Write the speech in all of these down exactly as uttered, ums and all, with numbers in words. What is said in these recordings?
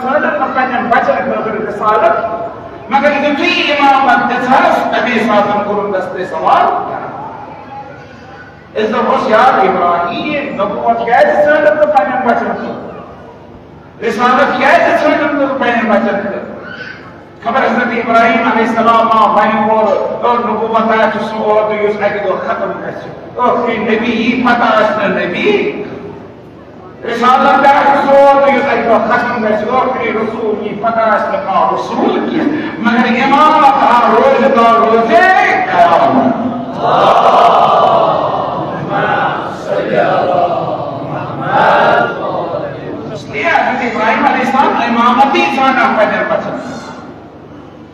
ژھانڈن نہٕ پننٮ۪ن بچن خٲطرٕ رسالت، مگر یُتھُے امامت دِژہس، تمے ساتہٕ کوٚرُن دستِ سوال۔ أسۍ دوٚپہوس، یا ابراہیم، نبوت کیازِ ژھانڈن نہٕ پننٮ۪ن بچن خٲطرٕ؟ رسالت کیازِ ژھانڈن نہٕ پننٮ۪ن بچن خٲطرٕ؟ خبر حضرت ابراہیم علیہ السلام ما ونہِ اور، اور نبوت آسہِ سُہ عہدٕ یُس اکہِ دۄہ ختم گژھِ۔ ٲخری نبی یی پتہ آسہِ نہٕ نبی۔ رسالت آسہِ سُہ عہدٕ یُس اکہِ دۄہ ختم گژھِ۔ ٲخری رسول یی پتہ آسہِ نہٕ کانٛہہ رسول کینٛہہ۔ مگر امامت ہا روزِ تا روزِ قیامت۔ اس لیے حضرت ابراہیم علیہ السلام امامتی ژھانڈان پننٮ۪ن بچن۔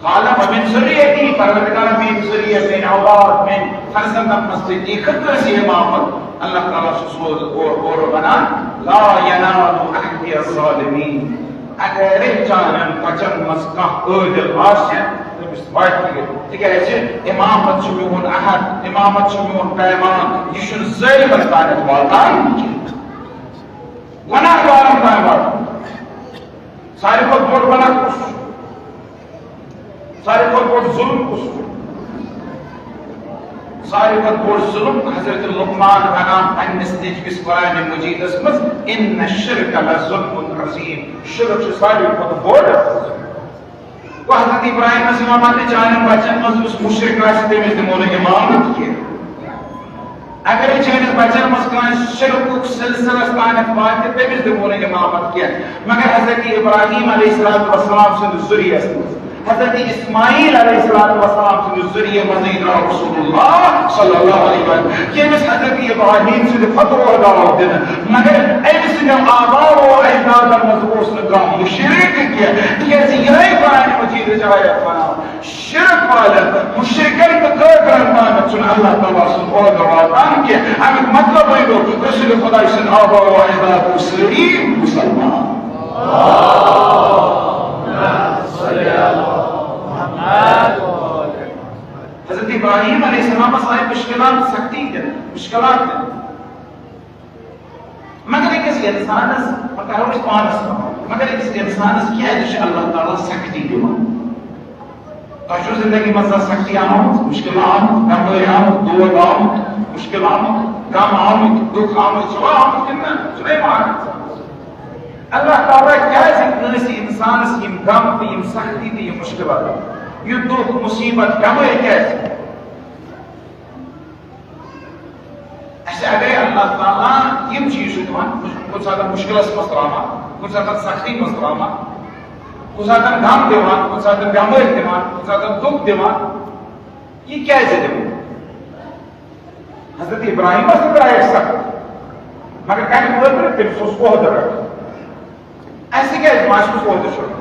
قال ومن ذریتی، پروردگار، میٲنۍ ذریت، میٲنۍ اولاد، میٲنۍ فرزندن منٛز تہِ دی کٲنٛسہِ امامت۔ اللہ تعالیٰ چھُ سوز اور اور ونان، لا ینال عہدی الظالمین، اگرے چانٮ۪ن بچن منٛز کانٛہہ عٲدل آسہِ، تٔمِس واتہِ یہِ۔ تِکیازِ امامت چھُ میون عہد، امامت چھُ میون پیمان، یہِ چھُنہٕ ظٲلمن تانٮ۪تھ واتان کینٛہہ، گۄناہ گارن تام واتان۔ ساروی کھۄتہٕ بوٚڑ گۄناہ کُس چھُ؟ ساروی کھۄتہٕ بوٚڑ ظُلم کُس چھُ؟ ساروی کھۄتہٕ بوٚڑ ظُلم، حضرت لقمان ونان پننِس نیٚچوِس قرآن مجیدس منٛز، "ان الشرک لظلم عظیم"، شرک چھُ ساروی کھۄتہٕ بوٚڑ۔ گوٚو حضرت ابراہیمس یِوان وننہٕ، چانٮ۪ن بچن منٛز یُس مُشرک آسہِ، تٔمِس دِمو نہٕ امامت کینٛہہ۔ اگرے چٲنِس بچن منٛز کٲنٛسہِ شرکُک سلسلس تانٮ۪تھ واتہِ، تٔمِس دِمو نہٕ امامت کینٛہہ۔ مگر حضرت ابراہیم علیہ الصلوۃ والسلام سٕنٛدِس ذُریَس منٛز، حضرت اسماعیل علیہ الصلوۃ والسلام سٕنٛدِس ذُریہِ منٛزٕے درٛاو رسول اللہ صلی اللہ علیہ وسلم، ییٚمِس حضرت ابراہیم سٕنٛدِ فتوح درٛاو دِنہٕ۔ مگر أمۍ سٕنٛدٮ۪ن آباء و اجدادن منٛز اوس نہٕ کانٛہہ مُشرِک کینٛہہ، تِکیٛازِ یِہوٚے قرآن مجیدٕچ آیت ونان۔ شرک والٮ۪ن، مُشرِکن تہٕ کٲفرن تامَتھ چھُنہٕ اللہ تعالیٰ سُنٛد عہدٕ واتان کینٛہہ۔ اَمیُک مطلبٕے گوٚو، رسول خۄداے سٕنٛدۍ آباء و اجداد گوٚو سٲری مُسلمان۔ حضرت ابراہیم علیہ السلامس آیہِ مُشکِلات، سختی تہِ، مُشکِلات تہِ۔ مگر أکِس اِنسانَس، وۄنۍ کَرو أسۍ پانَس پٮ۪ٹھ، مگر أکِس اِنسانَس کیٛازِ چھُ اللہ تعالیٰ سختی دِوان؟ تۄہہِ چھو زندگی منٛز زانٛہہ سختی آمٕژ، مُشکِل آمُت، بٮ۪مٲرۍ آمُت، دود آمُت، مُشکِل آمُت، غم آمُت، دُکھ آمُت، چھُوا آمُت کِنہٕ نہ؟ چھُنہ یِوان؟ اللہ تعالیٰ کیٛازِ کٲنٛسہِ اِنسانَس یِم غم تہٕ یِم سختی تہٕ یِم مُشکِلات، یہِ دُکھ، مُصیٖبت، بٮ۪مٲرۍ کیٛازِ؟ اَسہِ اگرے اللہ تعالیٰ یِم چیٖز چھُ دِوان، کُنہِ ساتہٕ مُشکِلس منٛز ترٛاوان، کُنہِ ساتہٕ سختی منٛز ترٛاوان، کُنہِ ساتہٕ غم دِوان، کُنہِ ساتہٕ بٮ۪مٲرۍ دِوان، کُنہِ ساتہٕ دُکھ دِوان، یہِ کیٛازِ دِوان؟ حضرت ابراہیمس تہِ درٛایہِ سختی، مگر کَمہِ خٲطرٕ؟ تٔمِس اوس عہدٕ رَٹُن۔ اَسہِ کیٛازِ ما اَسہِ اوس عہدٕ چھُ رَٹُن؟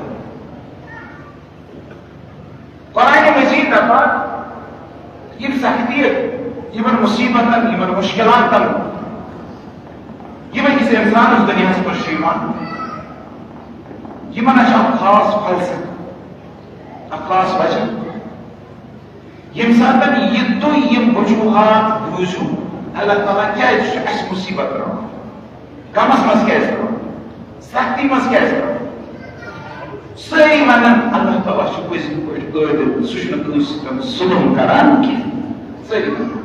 قرآن مجید دپان، یِم سختی، یِمن مُصیٖبتن، یِمن مُشکِلاتن، یِم أکِس اِنسانس دُنیاہس پٮ۪ٹھ چھِ یِوان، یِمن ہا چھُ اکھ خاص فلسفہٕ، اکھ خاص وجہ۔ ییٚمہِ ساتہٕ یہِ تُہۍ یِم وجوہات بوٗزِو، اللہ تعالیٰ کیٛازِ چھُ اَسہِ مُصیٖبت ترٛاوان؟ غمس منٛز کیٛازِ ترٛاوان؟ سختی منٛز کیٛازِ ترٛاوان؟ سٲری ونن، اللہ تعالیٰ چھُ پٔزۍ پٲٹھۍ قٲدِر، سُہ چھُنہٕ کٲنٛسہِ پٮ۪ٹھ ظُلُم کران کینٛہہ۔ سٲری ونن۔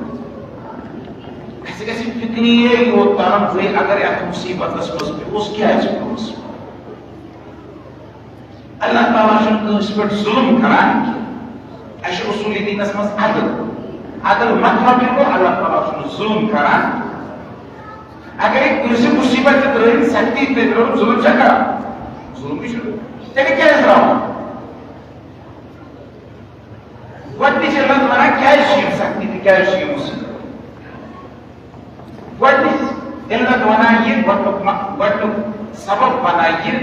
اَسہِ گژھِ فِکرِ یوت ترُن زِ اگر یَتھ مُصیٖبتس منٛز پیوٚوُس، کیٛازِ پیوٚوُس؟ اللہ تعالیٰ چھُنہٕ کٲنٛسہِ پٮ۪ٹھ ظُلُم کران کینٛہہ۔ اَسہِ چھُ اصوٗلِ دیٖنَس منٛز عدل۔ عدل مطلب یہِ گوٚو، اللہ تعالیٰ چھُنہٕ ظُلُم کران۔ اگرے کٲنٛسہِ مُصیٖبت تہِ ترٛٲوِن، سختی تہِ ترٛٲوِن، ظُلُم چھا کران؟ ظُلمٕے چھُ۔ تیٚلہِ کیٛازِ ترٛاوُن؟ گۄڈٕنِچ علت وَنان، کیٛازِ چھِ یِم سختی تہٕ کیٛازِ چھِ یِم مُصیٖبت؟ گۄڈٕنِچ علت وَنان یہِ، گۄڈٕنیُک مق-، گۄڈٕنیُک سبب وَنان یہِ،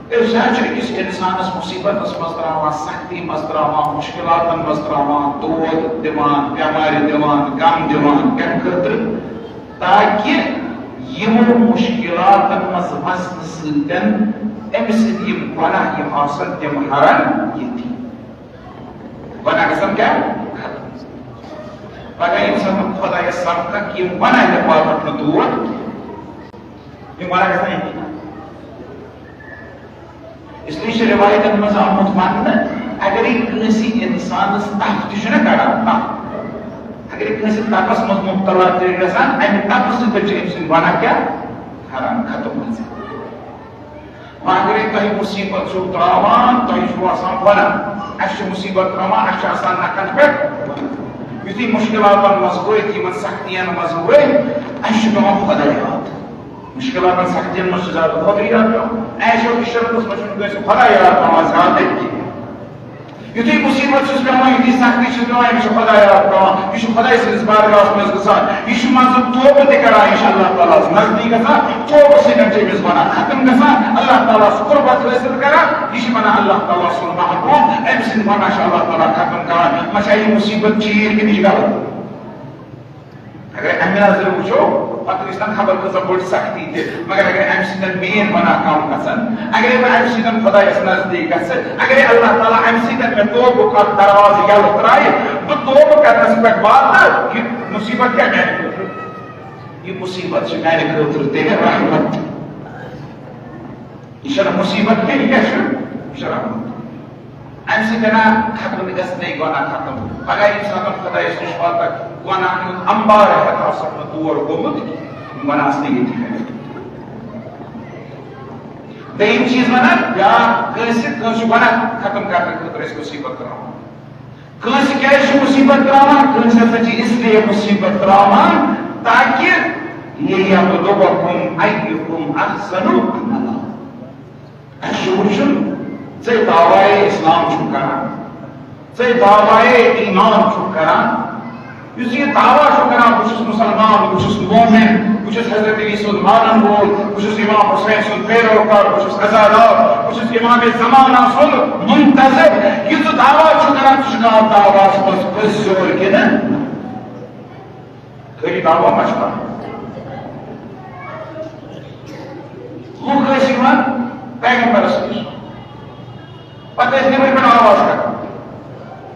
أسۍ حظ چھِ أکِس اِنسانَس مُصیٖبتَس منٛز ترٛاوان، سختی منٛز ترٛاوان، مُشکِلاتَن منٛز ترٛاوان، دود دِوان، بٮ۪مارِ دِوان، غم دِوان، کَمہِ خٲطرٕ؟ تاکہِ یِمو مُشکِلاتَن منٛز وَسنہٕ سۭتۍ أمۍ سٕنٛدۍ یِم گۄناہ یِم آسَن، تِم ہَرَن ییٚتی۔ گۄناہ گژھن کیٛاہ؟ ختم۔ پگاہ ییٚمہِ ساتہٕ خۄدایَس سَمکھَکھ، یِم گۄناہ ہٮ۪کھ واپَتھ نہٕ تور۔ یِم گۄناہ گژھن ییٚتی۔ اس لیے چھِ رِوایتن منٛز آمُت وننہٕ، اگرے کٲنٛسہِ انسانس تپھ تہِ چھُنہ کڑان، تپھ، اگرے کٲنٛسہِ تپس منٛز مبتلا تہِ گژھان، امہِ تپہٕ سۭتۍ چھِ أمۍ سٕنٛدۍ گۄناہ کیٛاہ کران؟ ختم گژھان۔ وۄنۍ اگرے تۄہہِ مُصیبت چھُو ترٛاوان، تۄہہِ چھُو آسان ونان، اسہِ چھِ مُصیبت ترٛاوان، اسہِ چھِ آسان نکھن پٮ۪ٹھ ونان۔ یُتھُے مُشکلاتن منٛز ؤتھۍ، یِمن سختین منٛز ؤتھۍ، اسہِ چھُ پٮ۪وان خۄدا یاد۔ مُشکِلاتن سختین منٛز چھُ زیادٕ خۄدٕے یاد پٮ۪وان۔ عیش و عشرتس منٛز چھُنہٕ کٲنٛسہِ خۄدا یاد پٮ۪وان زیادٕ کینٛہہ۔ یُتھُے مُصیبت چھُس پٮ۪وان، یُتھُے سختی چھُس پٮ۪وان، أمِس چھُ خۄدا یاد پٮ۪وان۔ یہِ چھُ خۄداے سٕنٛدِس بارگاہس منٛز گژھان۔ یہِ چھُ منٛزٕ توبہٕ تہِ کران، یہِ چھُ اللہ تعالیٰ ہس نزدیٖک گژھان۔ توبہٕ سۭتۍ چھُ أمِس گۄناہ ختم گژھان، اللہ تعالیٰ ہس قربت حٲصِل کران۔ یہِ چھُ بنان اللہ تعالیٰ سُنٛد محبوب، أمۍ سٕنٛدۍ گۄناہ چھُ اللہ تعالیٰ ختم کران۔ وۄنۍ چھا یہِ مُصیبت چیٖر کِنہٕ یہِ چھُ غلط؟ اگر امہِ نظرِ وٕچھو، پتہٕ ٲسۍ تن خبر کۭژاہ بٔڑ سختی تہِ، مگر اگر امہِ سۭتۍ میٲنۍ گۄناہ کم گژھن، اگر بہٕ امہِ سۭتۍ خۄدایس نزدیٖک گژھٕ، اگر اللہ تعالیٰ امہِ سۭتۍ مےٚ توبُک اکھ دروازٕ یلہٕ ترایہِ، بہٕ توبہٕ کرنس پٮ۪ٹھ واتہٕ، یہِ مُصیبت کیٛاہ میانہِ خٲطرٕ؟ یہِ مُصیبت چھِ میانہِ خٲطرٕ تیٚلہِ رحمت۔ یہِ چھنہٕ مُصیبت کینٛہہ، یہِ کیٛاہ چھُ؟ یہِ چھُ رحمت۔ امہِ سۭتۍ بنان ختم گژھنے گۄناہ ختم۔ پگاہ ییٚمہِ ساتہٕ خۄدایس نِش واتکھ، گۄناہ ہُنٛد انبار ہٮ۪تھ آسکھ نہٕ تور گوٚمُت، گۄناہس نہٕ ییٚتہِ۔ دوٚیِم چیٖز ونان، بیٛاکھ کٲنٛسہِ، کٲنٛسہِ چھُ گۄناہ ختم کرنہٕ خٲطرٕ أسۍ مُصیبت ترٛاوان۔ کٲنٛسہِ کیٛازِ چھُ مُصیبت ترٛاوان؟ کٲنٛسہِ ہسا چھِ اس لیے مُصیبت ترٛاوان تاکہ لیبلوکم ایکم احسن عملا۔ اَسہِ چھُ وٕچھُن، ژے دعوایے اسلام چھُکھ کران، ژے دعوایے ایمان چھُکھ کران۔ یُس یہِ دعویٰ چھُ کران، بہٕ چھُس مُسلمان، بہٕ چھُس مومن، بہٕ چھُس حضرت علی سُنٛد مانن وول، بہٕ چھُس امام حسین سُنٛد پیروکار، بہٕ چھُس عزادار، بہٕ چھُس امام زمانہ سُنٛد منتظر۔ یہِ ژٕ دعویٰ چھُکھ کران، ژٕ چھُکھ کران دعویٰ ہس منٛز پٔزۍ زور کِنہٕ؟ خٲلی دعویٰ ما چھُ کرُن؟ لوٗکھ ٲسۍ یِوان پیغمبرس نِش، پتہٕ ٲسۍ نیٚبرۍ پٮ۪ٹھ آواز کران،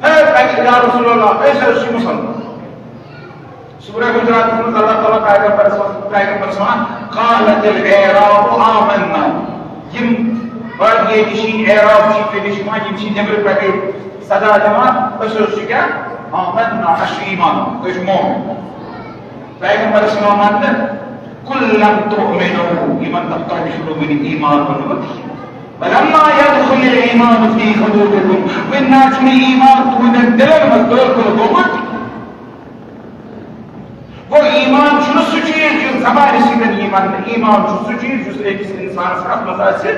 "ہے، پیغ-، یا رسول اللہ، أسۍ حظ چھِ مُسلمان۔" سورہ حجراتس منٛز اللہ تعالیٰ پیغمبرس وَ-، پیغمبرس وَنان، "قالت الاعراب آمنا۔" یِم بادیٲتی چھِ، اعراب چھِ، یِتھ کٔنۍ چھِ یِوان، یِم چھِ نیٚبرٕ پٮ۪ٹھَے صدا دِوان، "أسۍ حظ چھِ کیٛاہ؟ آمنا، اَسہِ چھُ ایمان، أسۍ چھِ مومن۔" پیغمبرس یِوان وننہٕ، "قل لم تؤمنوا"، یِمن تام تۄہہِ چھُنہٕ وُنہِ ایمان اوٚنمُت۔ "ولما يدخل الإيمان في قلوبكم"، وُنہِ نہ چھُنہٕ ایمان تُہنٛدٮ۪ن دِلن منٛز دٲخل گوٚمُت۔ گوٚو، ایمان چھُنہٕ سُہ چیٖز یُس زبانہِ سۭتۍ یی وننہٕ، ایمان چھُ سُہ چیٖز یُس أکِس انسانس کتھ منٛز آسہِ؟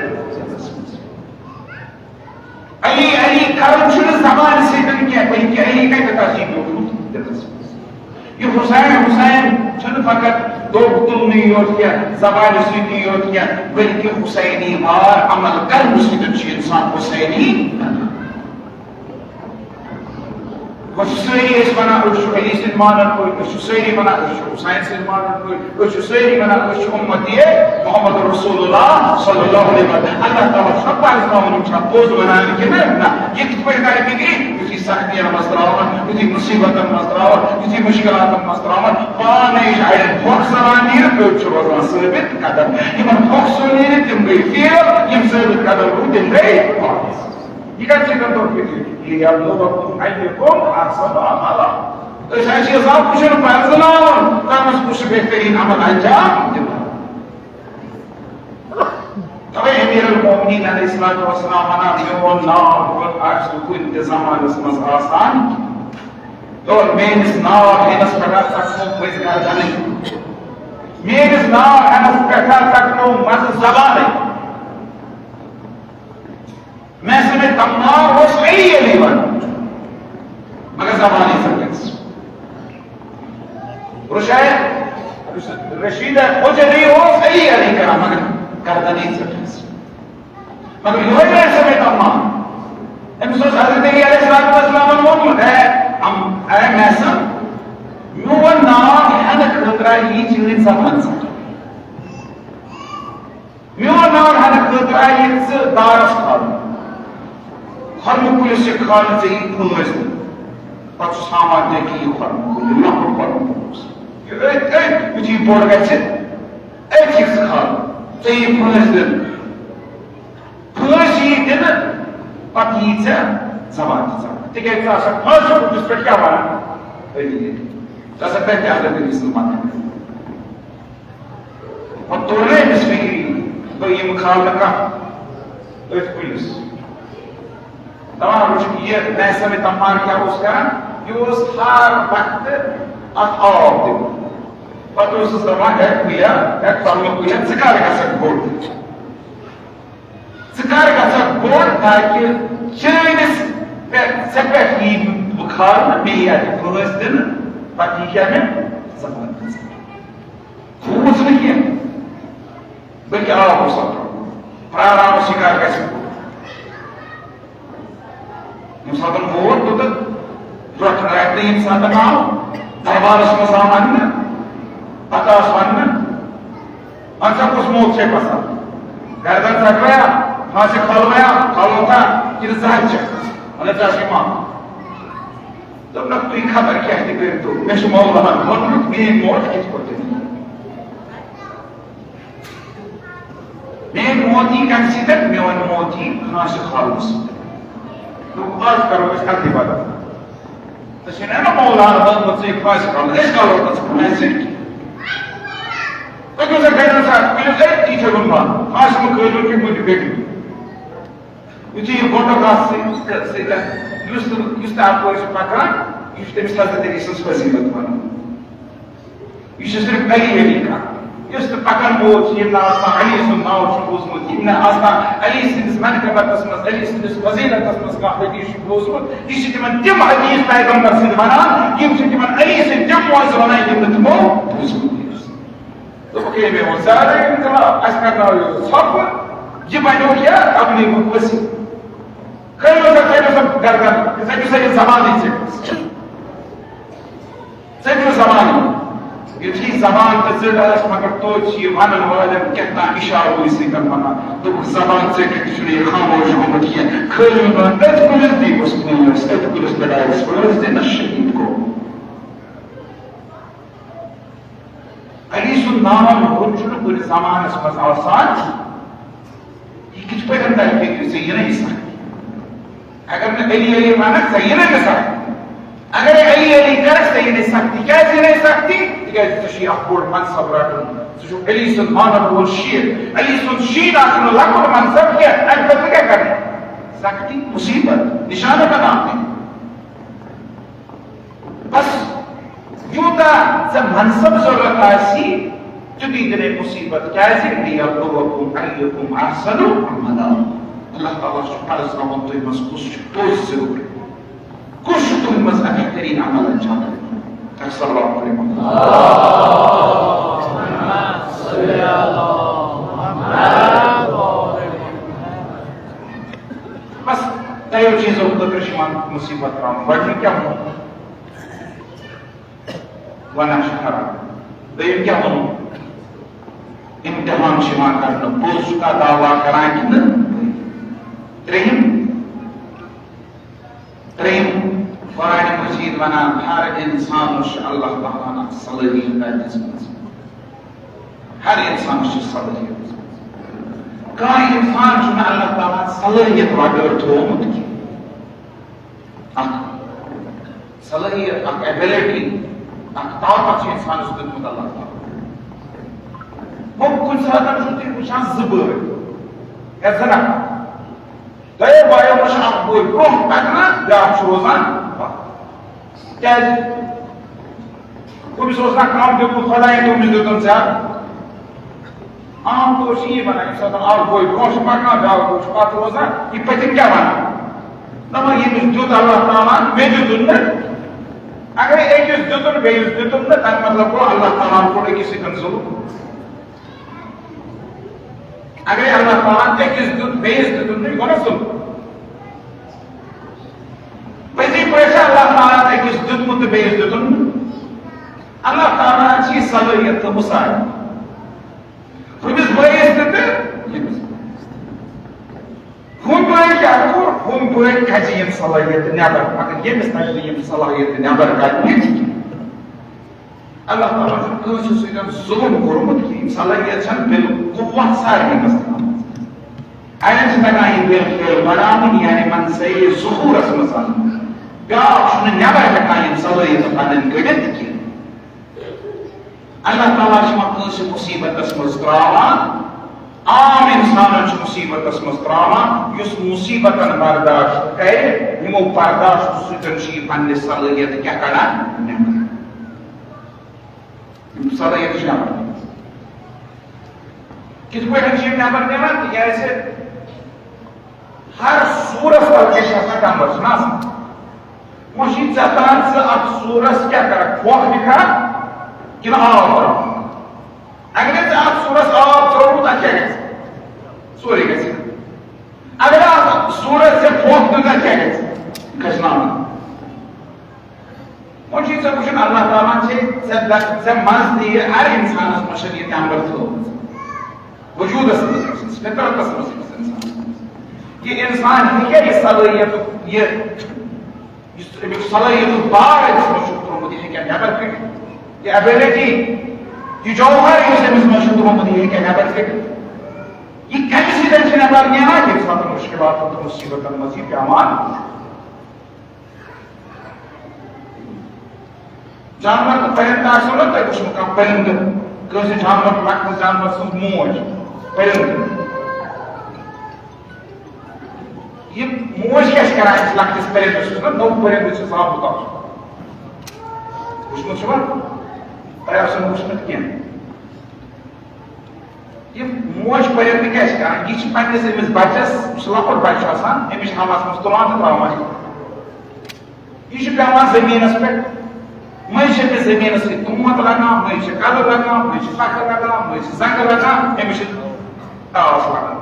علی، علی کرُن چھُنہٕ زبانہِ سۭتۍ کینٛہہ، بلکہِ علی کتہِ تَس یہِ لیوٗکھمُت دِلس منٛز۔ یہِ حسین، حسین چھُنہٕ فقط دۄہ تُلنٕے یوت کینٛہہ، زبانہِ سۭتی یوت کینٛہہ، بلکہِ حسینی وار عمل کرنہٕ سۭتۍ چھُ انسان حسینی بنان۔ وۄنۍ چھِ سٲری أسۍ وَنان، أسۍ چھِ علی سٕنٛدۍ مانَن وٲلۍ، أسۍ چھِ سٲری وَنان، أسۍ چھِ حُسین سٕنٛدۍ مانَن وٲلۍ، أسۍ چھِ سٲری وَنان، أسۍ چھِ اُمتی محمد رسول اللہ صلی اللہ علیہ وسلم۔ اللہ تعالیٰ چھُ پَرزٕناوُن، یِم چھا پوٚز وَنان کِنہٕ نہ؟ یہِ کِتھ پٲٹھۍ کَرِ فِکرِ؟ یُتھُے سختیَن منٛز ترٛاوان، یُتھُے مُصیٖبتَن منٛز ترٛاوان، یُتھُے مُشکِلاتَن منٛز ترٛاوان، پانَے چھِ اَڑٮ۪ن پھۄکھ ژَلان نیٖرِتھ، أڑۍ چھِ روزان ثٲبِت قدم۔ یِمَن پھۄکھ ژوٚل نیٖرِتھ، تِم گٔے فیل، یِم ثٲبِت قدم روٗدۍ، تِم گٔے پاس۔ یہِ کَتہِ سۭتۍ توٚر فِکرِ؟ لِیَبْلُوَکُم اَیُّکُم اَحْسَنُ عَمَلًا۔ أسۍ حظ چھِ یَژھان وٕچھُن، پَرزٕناوُن، تَتھ منٛز کُس چھُ بہتریٖن عمل انجام دِوان۔ تَوَے أمیٖر المومنیٖن علیہ الصلوۃ والسلام وَنان، "میون ناو آسہِ نہٕ کُنہِ تہِ زمانَس منٛز آسان کینٛہہ۔ میٲنِس ناو ہٮ۪نَس پٮ۪ٹھ ہسا ژَٹنو مٔنٛزۍ گردَنٕے۔ میٲنِس ناو ہٮ۪نَس پٮ۪ٹھ ہسا ژَٹنو مَزٕ زبانٕے۔" مےٚ سا مےٚ تمام اوس علی علی وَنان، مگر زبانٕے ژٔٹِس۔ رشید، رشید حجوی اوس علی علی کران، مگر گردنٕے ژٔٹِس۔ مگر یِہوٚے مےٚ سا مےٚ تمام۔ أمِس اوس حضرت علی علیہ الصلوۃ والسلامن ووٚنمُت، "اے ام-، اے مےٚ سا، میون ناو ہٮ۪نہٕ خٲطرٕ آیہِ یہِ چٲنۍ زبان ژَٹٕنۍ۔" میون ناو ہٮ۪نہٕ خٲطرٕ آیہِ ژٕ دارس کھالُن۔ خۄرمہٕ کُلِس چھِ کھالٕنۍ ژےٚ یہِ پھٲنٛس دِنہٕ۔ پتہٕ چھُس ہاوان ژےٚ کہِ یہِ خۄرمہٕ کُل، یہِ لۄکُٹ خۄرمہٕ کُل اوس۔ یہِ أتھۍ، أتھۍ، یُتھُے یہِ بوٚڑ گژھِ، أتھۍ چھِکھ ژٕ کھالُن۔ ژےٚ یہِ پھٲنٛس دِنہٕ۔ پھٲنٛس یی دِنہٕ، پتہٕ یی ژےٚ زبان تہِ ژٹنہٕ۔ تِکیٛازِ ژٕ ہسا پھٲسِو بُتھِس پٮ۪ٹھ کیٛاہ وَنان؟ أمی۔ ژٕ ہسا کَرِ تہِ اَتھ أمِس منٛز مدد۔ وۄنۍ توٚر نہٕ أمِس فِکرِ، بہٕ یِمہٕ کھالنہٕ کانٛہہ أتھۍ کُلِس۔ دَپان وٕچھ، یہِ نحسِ تمار کیٛاہ اوس کران؟ یہِ اوس ہر وقتہٕ اَتھ آب دِوان۔ پتہٕ اوسُس دَپان، ہے کُلیا، ہے ژَلنہٕ کُلیا، ژٕ کر گژھکھ بوٚڑ؟ ژٕ کر گژھکھ بوٚڑ تاکہِ چٲنِس پٮ۪ٹھ، ژےٚ پٮ۪ٹھ یی بُخار نہٕ، بیٚیہِ یی اَتہِ پھٲنٛس دِنہٕ، پتہٕ یی کیٛاہ مےٚ زبان منٛز۔ کھوٗژ نہٕ کینٛہہ، بلکہِ آو اوس اَتھ پرٛاران اوس یہِ کر گژھِ بوٚڑ۔ ییٚمہِ ساتہٕ ووت توٚتَتھ، برٛونٛٹھ رٮ۪تھ ییٚمہِ ساتہٕ آو، دربارَس منٛز آو اَننہٕ، پَتہٕ آس وَننہٕ، وۄنۍ ژےٚ کُس موقعہٕ چھے پَسنٛد؟ گردن ژَٹویا، پھانٛسہِ کھالویا، کھالو تھا، کِنہٕ زَہر چھَکھ؟ وَنان ژےٚ آسہِ معاف۔ دوٚپنَکھ، تُہۍ خبر کیٛاہ تہِ کٔرۍتو، مےٚ چھُ مولاہَن ووٚنمُت، میٛٲنۍ موت کِتھ پٲٹھۍ۔ میٛٲنۍ موت یی کَمہِ سۭتۍ؟ میون موت یی پھانٛسہِ کھالنہٕ سۭتۍ۔ دوٚپُکھ، آز کَرو أسۍ اَتھٕے بدل۔ ژےٚ چھے نا مولانا ووٚنمُت، ژٕ یہِ پھانٛسہِ کھالنہٕ، أسۍ کھالو نہٕ ژٕ پھانٛسہِ۔ پٔکِو سا، کٔرِو سا، ؤلِو أتھی چھُ ووٚنمُت، پھانٛسہِ مہٕ کھٲلِو کینٛہہ، مُجہِ پٮ۪ٹھِو۔ یُتھُے یہِ گۄڈٕنیُک اَتھ سۭتۍ، سۭتۍ، یُس تہِ، یُس تہِ اَپٲرۍ چھُ پَکان، یہِ چھُ تٔمِس حضرت علی سٕنٛز فضیٖلت وَنان۔ یہِ چھُ صرف علی علی کَران۔ یُس تہِ پَکَن وول چھُ، ییٚمۍ نہٕ آز تام علی سُنٛد ناو چھُ بوٗزمُت، ییٚمۍ نہٕ آز تام علی سٕنٛدِس منقبتَس منٛز، علی سٕنٛدِس فضیٖلتَس منٛز کانٛہہ حدیٖث چھُ بوٗزمُت، یہِ چھُ تِمَن تِم حدیٖث پیغمبر سٕنٛدۍ وَنان، یِم چھِ تِمَن علی سٕنٛدۍ تِم وٲنٛسہٕ وَنان، یِم نہٕ تِمو بوٗزمُت ٲسۍ۔ دوٚپُکھ، ہے مےٚ ووٚن زیادَے اِنقلاب، اَسہِ کَرناو یہِ ژھۄپہٕ، یہِ بَنیو کیٛاہ؟ تبلیغُک ؤسیٖلہٕ۔ کٔرِو سا، کٔرِو سا گردن، ژٔٹِو سا یہِ زبانٕے ژٔٹِو۔ ژٔٹِو زبانٕے۔ یُتھُے زبان تہٕ ژٔٹ ٲس، مگر توتہِ چھِ یہِ وَنَن والٮ۪ن کیٛاہ تام اِشارو سۭتۍ وَنان۔ دوٚپُکھ، زبان ژٔٹِتھ تہِ چھُنہٕ یہِ خاموش گوٚمُت کینٛہہ۔ کھٲلِو نہٕ أتھۍ کُلِس دیٖپَس پھٲنٛس، أتھۍ کُلِس پٮ۪ٹھ آیَس پھٲنٛس دِنَس شہیٖد گوٚو۔ علی سُنٛد ناو ہیوٚن چھُنہٕ کُنہِ زمانس منٛز آسان۔ یہِ کِتھ پٲٹھۍ ترِ فِکرِ؟ ژےٚ یِنَے یہِ سختی۔ اگر نہٕ علی علی وَنکھ، ژےٚ یِنَے نہٕ سختی۔ اگر علی علی کَرکھ، ژےٚ یِنَے سختی۔ کیٛازِ یِنَے سختی؟ تِکیٛازِ ژےٚ چھُے اَکھ بوٚڑ منصب رَٹُن۔ ژٕ چھُکھ علی سُنٛد مانَن وول شیٖر۔ علی سُنٛد شیٖر آسہِ نہٕ لۄکُٹ منصب کینٛہہ۔ اَمہِ خٲطرٕ کیٛاہ کَرٕ؟ سختی، مُصیٖبت، نِشانہٕ بَناونہِ۔ بس، یوٗتاہ ژےٚ منصب ضروٗرت آسی، تیُتُے دِنے مُصیٖبت۔ کیٛازِ؟ لِیَبْلُوَکُمْ أَیُّکُمْ أَحْسَنُ عَمَلًا۔ اللہ تعالیٰ چھُ پرزناوان تُہۍ منٛز کُس چھُ پوٚز زیوٗٹھ، کُس چھُ تُہنٛد منٛز بہتریٖن عمل انجام دِوان۔ السلام علیکم۔ بس، ترٛیو چیٖزو خٲطرٕ چھِ یِوان مُصیٖبت ترٛاونہٕ۔ گۄڈٕنیُک کیٛاہ ووٚن؟ وَنان چھِ حرام۔ دوٚیِم کیٛاہ ووٚن؟ اِمتِحان چھُ یِوان کرنہٕ، پوٚز چھُکھا دعویٰ کران کِنہٕ؟ ترٛیٚیِم، ترٛیٚیِم، قرآن مجیٖد وَنان، ہر اِنسانَس چھُ اللہ تعالیٰ ہَن اَکھ صلٲحیت دِژمٕژ۔ ہر اِنسانَس چھِ صلٲحیت دِژمٕژ۔ کانٛہہ اِنسان چھُنہٕ اللہ تعالیٰ ہَن صلٲحیت وغٲر تھوٚومُت کینٛہہ۔ اَکھ صلٲحیت، اَکھ ability، اَکھ طاقت چھُ اِنسانَس دیُتمُت اللہ تعالیٰ ہَن۔ وۄنۍ کُنہِ ساتہٕ چھُو تُہۍ وٕچھان زٕ بٲے یا زٕ نفر، دۄیو بایو منٛز چھُ اکھ بوے برونٛہہ پکنان، بیٛاکھ چھُ روزان پتھ۔ کیٛازِ؟ ہُمِس اوس نہ کم دیُتمُت خۄدایَن، تٔمِس دیُتُن زیادٕ۔ عام طور چھِ یی وَنان، ییٚمہِ ساتہٕ اکھ بوے برونٛہہ چھُ پکنان، بیٛاکھ بوے چھُ پتھ روزان، یہِ پٔتِم کیٛاہ وَنان؟ دَپان، ییٚمِس دیُت اللہ تعالیٰ ہَن، مےٚ دیُتُن نہٕ۔ اگرے أکِس دیُتُن، بیٚیِس دیُتُن نہٕ، تَمیُک مطلب گوٚو، اللہ تعالیٰ ہَن کوٚر أکِس سۭتۍ ظُلُم۔ اگرے اللہ تعالیٰ ہَن أکِس دیُت، بیٚیِس دیُتُن نہٕ، یہِ گوٚو نا ظُلُم۔ پٔزی پٲٹھۍ چھا اللہ تعالیٰ ہَن أکِس دیُتمُت تہٕ بیٚیِس دیُتُن نہٕ؟ اللہ تعالیٰ ہَن چھِ یہِ صلٲحیت تھٲومٕژ سارنٕے۔ ہُمِس بٲیِس تہِ تہٕ ییٚمِس۔ ہُم بٲے کیٛاہ کوٚر؟ ہُم بٲے کھجہِ یِم صلٲحیت نٮ۪بر، مگر ییٚمِس نہٕ یِم صلٲحیت نٮ۪بر کَڑنہِ کِہیٖنۍ۔ اللہ تعالیٰ چھُنہٕ کٲنٛسہِ سۭتۍ ظُلُم کوٚرمُت کِہیٖنۍ۔ صلٲحیت چھَنہٕ بالقوت سارنٕے منٛز تھٲومٕژ۔ اَڑٮ۪ن چھِ تَگان فعل بڑاوٕنۍ، یعنی منصے ظہورس منٛز انُن۔ بیٛاکھ چھُنہٕ نٮ۪بر ہٮ۪کان یِم صلٲحیتہٕ پنٕنۍ کٔڑِتھ کینٛہہ۔ اللہ تعالیٰ چھُ وۄنۍ کٲنٛسہِ مُصیبتس منٛز ترٛاوان، عام انسانن چھُ مُصیبتس منٛز ترٛاوان، یُس مُصیبتن برداشت کرِ، یِمو برداشت سۭتۍ چھُ یہِ پننہِ صلٲحیتہٕ کیٛاہ کڑان نٮ۪بر۔ یِم صلٲحیتہٕ چھِ نٮ۪بر نِمژٕ۔ کِتھ پٲٹھۍ چھِ یِم نٮ۪بر نِوان؟ تِکیٛازِ ہر سوٗرس تل کیٛاہ چھِ آسان؟ ڈمبر چھُنہ آسان۔ وۄنۍ چھُے ژےٚ تام، ژٕ اتھ سوٗرس کیٛاہ کرکھ؟ پھۄکھ دِکھا کِنہٕ آب ترٛاوکھ؟ اگرے ژےٚ اتھ سوٗرس آب ترٛووُتھ، اتھ کیٛاہ گژھِ؟ سورُے گژھِ۔ اگر اتھ سوٗرس ژےٚ پھۄکھ دیُت، اتھ کیٛاہ گژھِ؟ کھسناونہٕ۔ وۄنۍ چھُے ژےٚ وٕچھُن، اللہ تعالیٰ ہن چھے ژےٚ د-، ژےٚ منٛز تہِ یہِ ہر انسانس منٛز چھےٚ یہِ ڈمبر تھٲومٕژ۔ وجوٗدس منٛز چھےٚ، فطرتس منٛز چھےٚ انسانس منٛز۔ یہِ انسان ہیٚکیٛاہ یہِ صلٲحیت، یہِ، یُس امیُک صلٲحیتُک بار أمِس منٛز چھُکھ ترٛوومُت، یہِ ہیٚکیٛاہ نٮ۪بر کٔڑِتھ؟ یہِ ability، یہِ جوہر یُس أمِس منٛز چھُ ترٛوومُت، یہِ ہیٚکیٛاہ نٮ۪بر کٔڑِتھ؟ یہِ کمہِ سۭتۍ چھُ نٮ۪بر نیران؟ ییٚمہِ ساتہٕ مُشکلاتن تہٕ مُصیبتن منٛز یہِ پٮ۪وان۔ جانور تہٕ پٔرِندٕ آسیو نہ تۄہہِ وٕچھمُت، کانٛہہ پٔرِندٕ، کٲنٛسہِ جانور، لۄکٹِس جانور سٕنٛز موج، پٔرِندٕ۔ یہِ موج کیٛاہ چھِ کران أمِس لۄکٹِس پٔرِندَس؟ یُس نہ نوٚو پٔرِندٕ چھُ زامُت آسُن۔ وٕچھمُت چھُوا؟ تۄہہِ آسیو نہٕ وٕچھمُت کینٛہہ۔ یہِ موج پٔرِندٕ کیٛاہ چھِ کران؟ یہِ چھِ پننِس أمِس بچس، یُس لۄکُٹ بچہٕ چھُ آسان، أمِس چھِ ہواہَس منٛز تُلان تہٕ ترٛاوان۔ یہِ چھُ پٮ۪وان زٔمیٖنَس پٮ۪ٹھ، مٔنٛزۍ چھِ أمِس زٔمیٖنَس سۭتۍ تومت لگان، مٔنٛزۍ چھِ کَلہٕ لگان، مٔنٛزۍ چھِ پَکھٕ لگان، مٔنٛزۍ چھِ زنٛگہٕ لگان، أمِس چھِ ٹاس لگان۔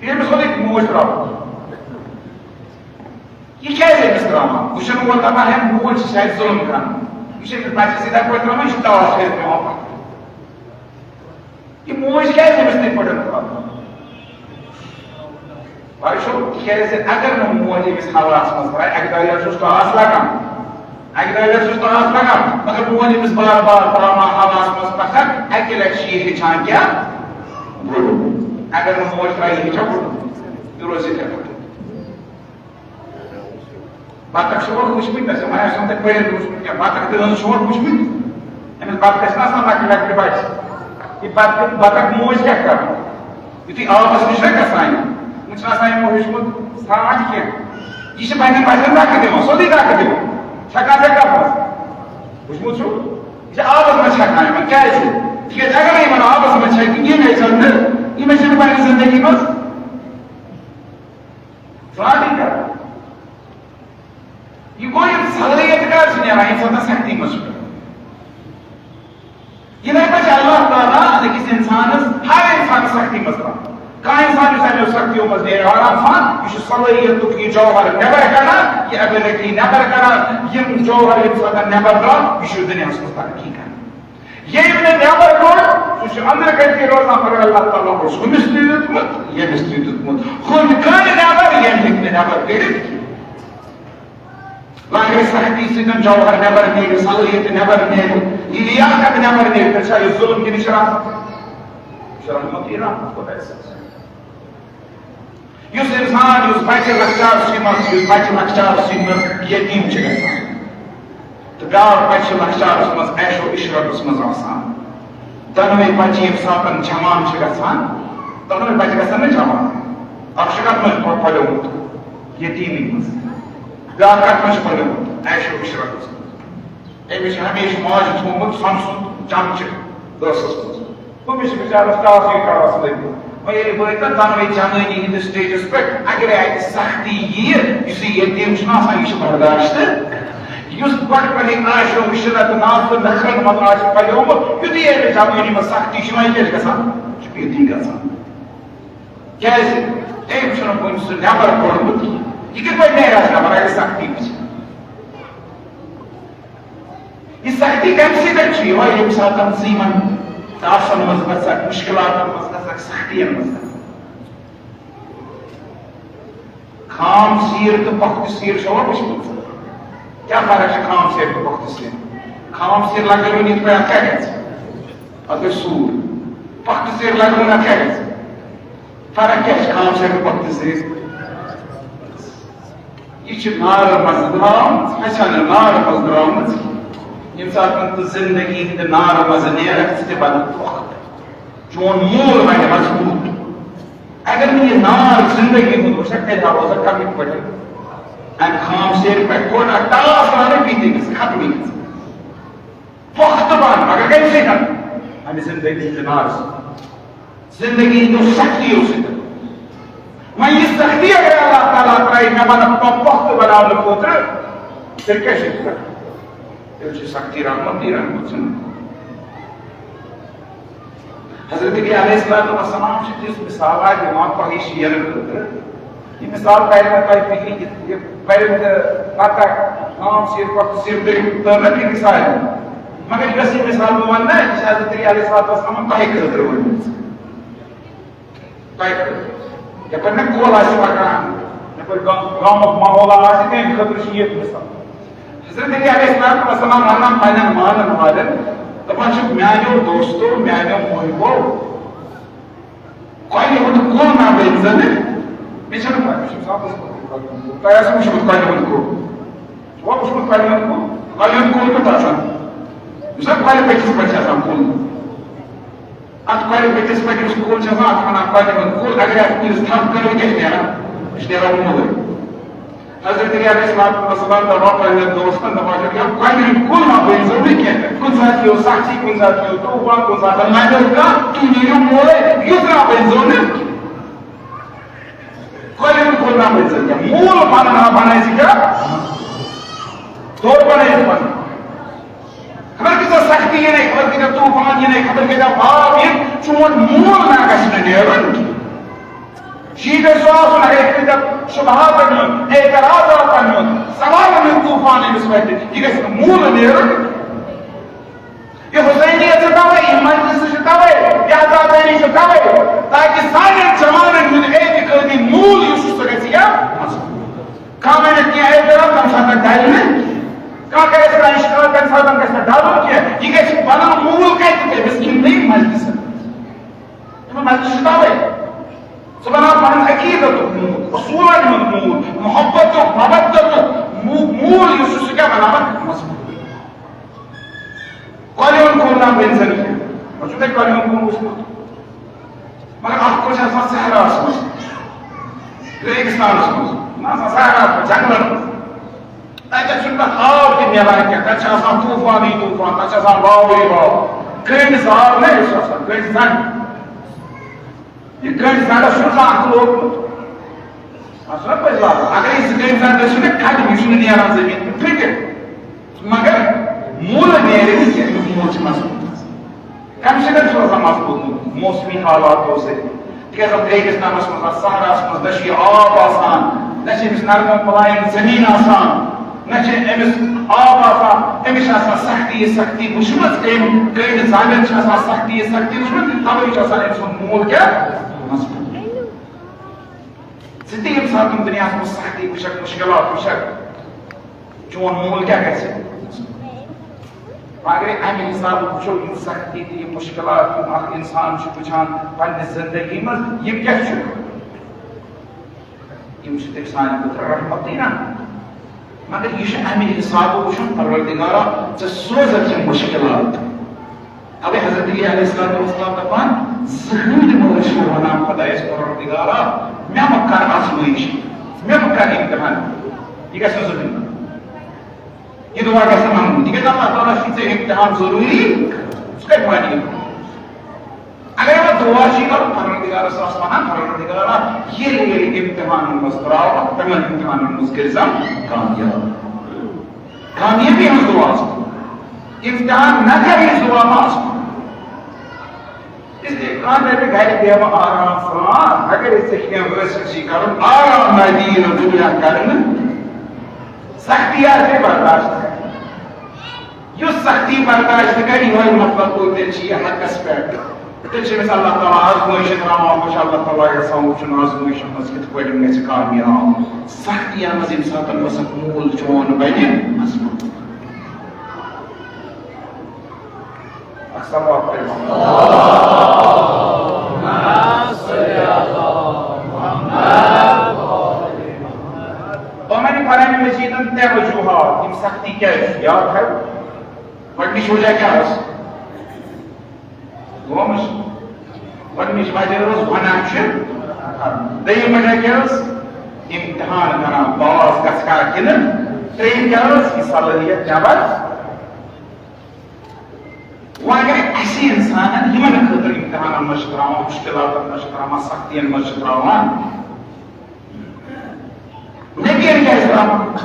یہِ أمِس ووٚن أکۍ موج ترٛاوُن۔ یہِ کیٛازِ أمِس ترٛاوان؟ وۄنۍ چھُنہٕ وۄنۍ دَپان، ہے، موج چھِ شاید ظُلُم کران۔ یہِ چھِ أمِس بَچَس یِتھَے پٲٹھۍ ترٛاوان، یہِ چھُ ٹاس کٔرِتھ پٮ۪وان پَکُن۔ یہِ موج کیٛازِ أمِس تِتھ پٲٹھۍ ترٛاوان؟ پَے چھو، تِکیٛازِ اگر نہٕ موج أمِس ہواہَس منٛز ترٛایہِ، اَکہِ دۄہ یَتھ چھُس ٹاس لَگان، اَکہِ دۄہ یَتھ چھُس ٹاس لَگان، مگر موج أمِس بار بار ترٛاوان ہواہَس منٛز پَتھر، اَکہِ لَٹہِ چھِ یہِ ہیٚچھان کیٛاہ؟ بُڈٕ۔ اگر نہٕ موج ترٛایہِ، یہِ ہیٚچھان بُڈٕ۔ یہِ روزِ یِتھَے پٲٹھۍ۔ بطخ چھُوا وٕچھمٕتۍ؟ تۄہہِ چھُوا آسان تۄہہِ پٔرِتھ وٕچھمُت کینٛہہ؟ بطخ تہٕ أنٛز چھُوا وٕچھمٕتۍ؟ أمِس بطخَس چھِنہٕ آسان لۄکٕٹۍ لۄکٕٹۍ بَچہِ۔ یہِ بطخ، بطخ موج کیٛاہ کَران؟ یُتھُے آبَس نِش چھُنہ گژھان یہِ، وٕنہِ چھُنہٕ آسان یِمو ہیوٚچھمُت سرٛانٛٹھ کینٛہہ۔ یہِ چھِ پنٛنٮ۪ن بَچَن دَکہٕ دِوان، سیوٚدُے دَکہٕ دِوان۔ چھَکان چھےٚ کَتھ منٛز؟ وٕچھمُت چھُو؟ یہِ چھِ آبَس منٛز چھَکان یِمَن۔ کیٛازِ؟ تِکیٛازِ اَگَرے یِمَن آبَس منٛز چھَکہِ، یِم گژھن نہٕ، یِم ٲسِن پنٛنہِ زِندگی منٛز سرٛانٛٹھٕے کَران۔ یہِ گوٚو، یِم صلٲحیت کر چھِ نیران، ییٚمہِ ساتہٕ سختی منٛز چھُ پٮ۪وان۔ یِتھَے پٲٹھۍ چھِ اللہ تعالیٰ أکِس اِنسانَس، ہر اِنسانَس سختی منٛز ترٛاوان۔ کانٛہہ اِنسان یُس اَمیو سختی منٛز نیرِ آرام سان، یہِ چھُ صلٲحیتُک یہِ جوہر نٮ۪بر کڑان، یہِ ability نٮ۪بر کڑان، یِم جوہر ییٚمہِ ساتہٕ نٮ۪بر درٛاو، یہِ چھُ دُنیاہَس منٛز ترقی کران۔ ییٚمۍ نہٕ نٮ۪بر کوٚڑ، سُہ چھُ أنٛدرٕ کَنہِ تہِ روزان، مگر اللہ تعالیٰ اوس ہُمِس تہِ دیُتمُت، ییٚمِس تہِ دیُتمُت۔ ہُمۍ کٔڑ نٮ۪بر، ییٚمۍ ہیٚکہِ نہٕ نٮ۪بر کٔڑِتھ کینٛہہ۔ لۄکٹہِ سختی سۭتۍ جوہر نٮ۪بر نیرِ، صلٲحیت نٮ۪بر نیرِ، یہِ لیاقت نٮ۪بر نیرِ، تیٚلہِ چھا یہِ ظُلُم کِنہٕ یہِ چھِ رحمت؟ یہِ چھِ رحمت، یہِ رحمت خۄدایہِ سٕنٛز۔ یُس اِنسان، یُس بَچہِ لۄکچارسٕے منٛز، یُس بَچہِ لۄکچارسٕے منٛز یتیٖم چھِ گژھان، تہٕ بیٛاکھ بَچہِ چھِ لۄکچارَس منٛز عیش و عشرتَس منٛز آسان۔ دۄنوَے بَچہِ ییٚمہِ ساتَن جوان چھِ گژھان، دۄنوَے بَچہِ گژھن نہٕ جوان۔ اَکھ چھُ کَتھ منٛز پَ-، پَلیومُت؟ یتیٖمی منٛز۔ بیٛاکھ کَتھ منٛز چھُ پَلیومُت؟ عیش و عشرتَس منٛز۔ أمِس چھُ ہمیشہِ ماجہِ تھوٚومُت سۄنہٕ سُنٛد چمچہٕ ٲسَس منٛز۔ ہُمِس چھِ بِچارَس ٹاسٕے ٹاس لٔگمٕژ۔ وۄنۍ ییٚلہِ وٲتۍ نا دۄنوَے جوٲنی ہِنٛدِس stageَس پٮ۪ٹھ، اگرے اَتہِ سختی یِیہِ، یُس یہِ یتیٖم چھُنہ آسان، یہِ چھُ برداشت۔ یُس گۄڈٕ پٮ۪ٹھٕے عیش و عشرت تہٕ ناز تہٕ نخرن منٛز آسہِ پَلیومُت، یُتھُے أمِس جوٲنی منٛز سختی چھِ یِوان، یہِ کیٛاہ چھِ گژھان؟ یہِ چھُ بے دِل گژھان۔ کیٛازِ؟ أمۍ چھُنہٕ وُنہِ سُہ نٮ۪بر کوٚڑمُت کِہیٖنۍ۔ یہِ کِتھ پٲٹھۍ نیرِ اَتھ نٮ۪بر، اَتہِ سختی وٕچھِتھ؟ یہِ سختی کَمہِ سۭتۍ چھِ یِوان؟ ییٚمہِ ساتہٕ ژٕ یِمَن ٹاسَن منٛز گژھکھ، مُشکِلاتَن منٛز گژھکھ، سختیَن منٛز گژھکھ۔ خام سیٖر تہٕ پۄختہٕ سیٖر چھَوا وٕچھمٕژ؟ کیٛاہ فرق چھِ خام سیٖر تہٕ پۄختہٕ سیٖر؟ خام سیٖر لَگٲوِن یِتھ پٲٹھۍ، اَتھ کیٛاہ گژھِ؟ اَتھ گژھِ سوٗر۔ پۄختہٕ سیٖر لَگٲوِن، اَتھ کیٛاہ گژھِ؟ فرق کیٛاہ چھِ خام سیرِ پۄختہٕ سۭتۍ؟ یہِ چھِ نارٕ منٛزٕ درٛامٕژ، اچانک نارٕ منٛزٕ درٛامٕژ۔ ییٚمہِ ساتہٕ تہٕ زندگی ہٕنٛدِ نارٕ منٛزٕ نیرکھ، ژٕ تہِ بنکھ پۄختہٕ۔ چون مول بنہِ مضبوٗط۔ اگر نہٕ یہِ نار زندگی ہُنٛد وٕچھکھ، تیٚلہِ ہا روزکھ کمہِ پٲٹھۍ؟ امہِ خام سیرِ پٮ۪ٹھ کوٚڑ اکھ ٹاس، نارٕ پیٖتِس ختمٕے گژھِ۔ پۄختہٕ بن، مگر کمہِ سۭتۍ؟ امہِ زندگی ہٕنٛدِ نارٕ سۭتۍ۔ زندگی ہٕنٛدیو سختیو سۭتۍ۔ وۄنۍ یہِ سختی اگر اللہ تعالیٰ ترٛایہِ مےٚ بنہٕ پۄ-، پۄختہٕ بناونہٕ خٲطرٕ، تیٚلہِ کیٛاہ چھُ کرُن؟ تیٚلہِ چھِ سختی رحمت، یہِ رحمت چھُنہٕ۔ حضرت نبی علیہ الصلوۃ والسلام چھِ تِژھ مثال اکھ دِوان تۄہہِ شیرنہٕ خٲطرٕ۔ یہِ مثال پرِ نہٕ تۄہہِ کِہیٖنۍ، یہِ، یہِ پرِ نہٕ پتہ، خام سیرِ پۄختہٕ سیرِ تٔرۍ، تٔر نہ بیٚیہِ مثالہِ۔ مگر یۄس یہِ مثال بہٕ وَنہٕ نا، یہِ چھِ حضرت علی علیہ الصلوۃ والسلام تۄہہِ خٲطرٕ ؤنمٕژ۔ تۄہہِ خٲطرٕ۔ یَپٲرۍ نہٕ کۄل آسہِ پَکان، یَپٲرۍ گام-، گامُک ماحول آسہِ، تَمہِ خٲطرٕ چھِ یہِ مثال۔ حضرت علی علیہ السلام وَنان پنٛنٮ۪ن مانَن والٮ۪ن، دَپان چھِکھ، "میٛانیو دوستو، میٛانیو محبو، کۄلہِ ہُنٛد کُل نہ بٔنۍ زَن۔" مےٚ چھَنہٕ پَے، مےٚ چھُنہٕ آسان وٕچھمُت کۄلہِ ہُنٛد کُل۔ تۄہہِ آسِوٕ وٕچھمُت کۄلہِ ہُنٛد کُل؟ چھُوا وٕچھمُت کۄلہِ ہُنٛد کُل؟ کۄلہِ ہُنٛد کُل کیُتھ آسان؟ یُس زَن کۄلہِ بٔٹھِس پٮ۪ٹھ چھِ آسان کُل۔ اَتھ کۄلہِ بٔٹھِس پٮ۪ٹھ یُس کُل چھُ آسان، اَتھ چھِ وَنان کۄلہِ ہُنٛد کُل۔ اگر اَتھ کُلِس تھپھ کَرو، یہِ کیٛاہ چھِ نیران؟ یہِ چھِ نیران مُلٕے۔ حضرت علی علیہ الصلوۃ والسلام دَپان پنٛنٮ۪ن دوستَن، دَپان چھِ، "یَتھ کۄلہِ ہُنٛد کُل ما بٔنۍزیو نہٕ کینٛہہ۔" کُنہِ ساتہٕ یِیو سختی، کُنہِ ساتہٕ یِیو طوٗفان، کُنہِ ساتہٕ لَگہِ کانٛہہ، تُہۍ نیٖرِو مُلٕے، یُتھ ما بٔنۍزیو نہٕ۔ کۄلہِ ہُنٛد کُل ما بٔنۍزیو کینٛہہ۔ مول بَناوان بَنٲیِو کیٛاہ؟ دوٚر بَنٲیِو پَنُن۔ خبر کۭژاہ سختی یِنَے، خبر کۭتیٛاہ طوٗفان یِنَے، خبر کۭتیٛاہ آب یِن، چون مول نہ گژھِ نہٕ نیرُن۔ یہِ گژھِ سُہ آسُن، اگر کۭتیٛاہ شبہاتَن ہُنٛد، اعتراضاتَن ہُنٛد، سوالَن ہُنٛد طوٗفان أمِس وَتہِ، یہِ گژھِ نہٕ مول نیرُن۔ یہِ حسینیت چھِ تَوَے، یہِ مجلس چھِ تَوَے، یہِ عزادٲری چھِ تَوَے، تاکہِ سانٮ۪ن جوانَن ہُنٛد اعتقٲدی مول یُس چھُ، سُہ گژھِ یہِ مضبوٗط۔ کانٛہہ وَنہِ کینٛہہ اعتراض، تَمہِ ساتہٕ ڈَلہِ نہٕ۔ کانٛہہ کَرِ اَسہِ کانٛہہ اِشکال، تَمہِ ساتہٕ گژھِ نہٕ ڈَلُن کینٛہہ۔ یہِ گژھِ بَنُن مول کَتہِ؟ تٔمِس یِم نٔے مجلِسَن۔ تِمَن مجلِس چھِ تَوَے۔ ژٕ بَناو پَنُن عقیٖدتُک مول، اصوٗلَن ہُنٛد مول، محبتُک، مودتُک مو-، مول یُس چھُ، سُہ کیٛاہ بَناوان؟ مضبوٗط۔ کۄلہِ ہُنٛد کُل نہ بٔنۍ زَن کینٛہہ۔ وۄنۍ چھُو تۄہہِ کۄلہِ ہُنٛد کُل وٕچھمُت؟ مگر اَکھ کُل چھُ آسان صحراہَس منٛز، ریگِستانَس منٛز، نہ آسان صحراہَس منٛز، جنٛگلَن منٛز۔ تَتٮ۪تھ چھُنہٕ تَتھ آب تہِ مِلان کینٛہہ، تَتہِ چھِ آسان طوٗفانٕے طوٗفان، تَتہِ چھِ آسان واوٕے واو۔ کٔنٛڈۍ زال نہ یُس آسان، کٔنٛڈۍ زَنٛگ۔ یہِ کٔنٛڈۍ زَنٛگَس چھُنہٕ زانٛہہ تہِ لوگمُت۔ اَتھ چھُنہ پٔزۍ لاگُن؟ اگر یہِ زٕ کٔنٛڈۍ زَنٛگ گٔژھِو نہ کھَٹٕنۍ، یہِ چھُنہٕ نیران زٔمیٖن پٮ۪ٹھ پھٕٹِتھ۔ مگر مُل نیرِ نہٕ کینٛہہ، اَمیُک مُل چھُ مضبوٗط۔ کَمہِ سۭتۍ چھُ آسان مضبوٗط؟ موسمی حالاتو سۭتۍ۔ تِکیٛازِ اَتھ ریگِستانَس منٛز، اَتھ صحراہَس منٛز، نہ چھُ یہِ آب آسان، نہ چھِ أمِس نرمو مُلایِم زٔمیٖن آسان، نہ چھِ أمِس آب آسان، أمِس چھِ آسان سختی یہِ سختی وٕچھمٕژ، أمۍ کٔنٛڈۍ زَنٛگَن چھِ آسان سختی یہِ سختی وٕچھمٕژ، تَوَے چھُ آسان أمۍ سُنٛد مول کیٛاہ؟ مضبوٗط۔ ژٕ تہِ ییٚمہِ ساتہٕ تِم دُنیاہَس منٛز سختی وٕچھکھ، مُشکِلات وٕچھکھ، چون مول کیٛاہ گژھِ؟ اگر امہِ حسابہٕ وٕچھو، یِم سختی تہٕ یِم مُشکِلات، یِم اکھ انسان چھُ وٕچھان پننہِ زندگی منٛز، یِم کیٛاہ چھِ؟ یِم چھِ تیٚلہِ سانہِ خٲطرٕ رحمتٕے نا۔ مگر یہِ چھُ امہِ حسابہٕ وٕچھُن، پروردگارا، ژےٚ سوزَتھ یِم مُشکِلات۔ اوے حضرت علی علیہ الصلوۃ والسلام دپان، زٕہٕنۍ مہ ٲسِو ونان خۄدایس پروردگارا، مےٚ مہ کر آزمٲیش، مےٚ مہ کر امتحان۔ یہِ گژھِ نہٕ زٕہٕنۍ۔ یہِ دعا گژھِ نہٕ منگُن، تِکیازِ اللہ تعالیٰ چھُ ژےٚ امتحان ضروٗری، ژٕ کتہِ مانی؟ اگر وۄنۍ دعا چھُے کرُن، پروردگارس آس ونان، پروردگارا، ییٚلہِ ییٚلہِ امتحانن منٛز تراوکھ، تِمن امتحانن منٛز کٔرزٮ۪م کامیاب۔ کامیٲبی ہٕنٛز دُعا چھِ۔ امتحان نہ کرنٕچ دُعا ما چھِ؟ اس لیے کانٛہہ دَپہِ گرِ بیٚہمہٕ آرام سان، اگر ژےٚ کینٛہہ حٲصِل چھُے کرُن، آرام نہ دِیہِ نہٕ دُنیا کرنہٕ، سختی آسہِ برداشت کرٕنۍ۔ یُس سختی برداشت کرِ، یِہوٚے مطلب گوٚو، تیٚلہِ چھِ یہِ حقس پٮ۪ٹھ۔ تیٚلہِ چھِ أمِس اللہ تعالیٰ آزمٲیشہِ ترٛاوان، وٕچھ اللہ تعالیٰ یَژھان وٕچھُن آزمٲیشہِ منٛز کِتھ پٲٹھۍ گژھِ کامیاب۔ سختی منٛز ییٚمہِ ساتہٕ وَسَکھ مول چون بَنہِ مضبوٗط۔ اَکھ صلوات پٔرِو۔ قرآن مجیدن ترٛےٚ وجوہات، یِم سختی کیٛازِ چھِ؟ یاد تھٲیِو، گۄڈٕنِچ وجہ کیٛاہ ٲس؟ دوٚپمَس، گۄڈٕنِچ وجہ ٲس گۄناہ چھُ۔ دوٚیِم وجہ کیٛاہ ٲس؟ امتحان کران، پاس گژھکھا کِنہٕ؟ ترٛیٚیِم کیٛاہ ٲس؟ یہِ صلٲحیت نٮ۪بر۔ وۄنۍ اگر اَسہِ اِنسانن یِمن خٲطرٕ امتحانن منٛز چھِ ترٛاوان، مُشکِلاتن منٛز چھِ ترٛاوان، سختین منٛز چھِ ترٛاوان، نبیَن کیٛازِ ترٛاوُن؟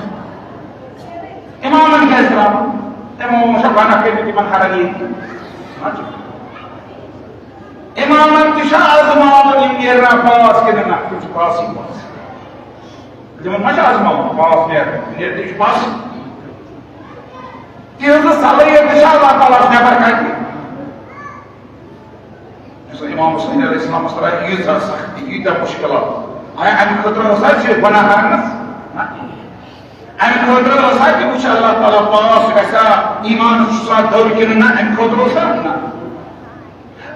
اِمامَن کیٛازِ ترٛاوُن؟ تِمو ما چھا گۄناہ کٔرمٕتۍ یِمَن ہرن ییٚتہِ؟ نہ چھُ۔ اِمامَن تہِ چھا آزماوُن، یِم نیرنا پاس کِنہٕ نہ؟ تِم چھِ پاسٕے پاس۔ تِمَن ما چھِ آزماوُن پاس نیرُن؟ نیرِ تہِ چھُ پاسٕے۔ تِہٕنٛز صلٲحیت تہِ چھا اللہ تعالیٰ ہَس نٮ۪بر کَڑنہِ؟ یُس امام حسین علیہ السلامس ترایہِ ییٖژاہ سختی، ییٖتیٛاہ مُشکِلات۔ آیا امہِ خٲطرٕ اوس اَسہِ یہِ گۄناہ کرنس؟ نہ۔ امہِ خٲطرٕ اوس اَسہِ، وٕچھ اللہ تعالیٰ پاس گژھِ ہا، ایمان چھُ سا دوٚر کِنہٕ نہ، امہِ خٲطرٕ اوس نہ۔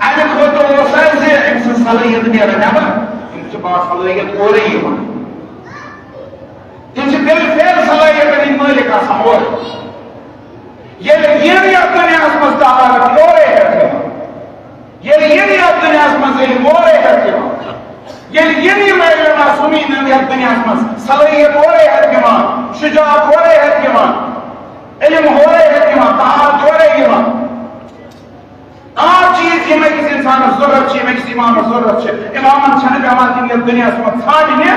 امہِ خٲطرٕ اوس اَسہِ زِ أمۍ سٕنٛز صلٲحیت نیران نٮ۪بر، أمِس چھِ با صلٲحیت اورَے یِوان۔ تِم چھِ بالفعل صلٲحیتن ہٕنٛدۍ مٲلِک آسان اورٕ۔ ییٚلہِ یِن یَتھ دُنیاہَس منٛز طاقت اورَے ہٮ۪تھ یِوان۔ ییٚلہِ یِن یَتھ دُنیاہَس منٛز علم اورَے ہٮ۪تھ یِوان۔ ییٚلہِ یِن یِم علم آسُن یَتھ دُنیاہَس منٛز صلٲحیت اورَے ہٮ۪تھ یِوان، شجاعت اورَے ہٮ۪تھ یِوان، علم اورَے ہٮ۪تھ یِوان، طاقت اورَے یِوان۔ آ چیٖز یِم أکِس اِنسانَس ضروٗرت چھِ، یِم أکِس اِمامَس ضروٗرت چھِ، اِمامَن چھَنہٕ پٮ۪وان تِم یَتھ دُنیاہَس منٛز ژھانٛڈنہِ۔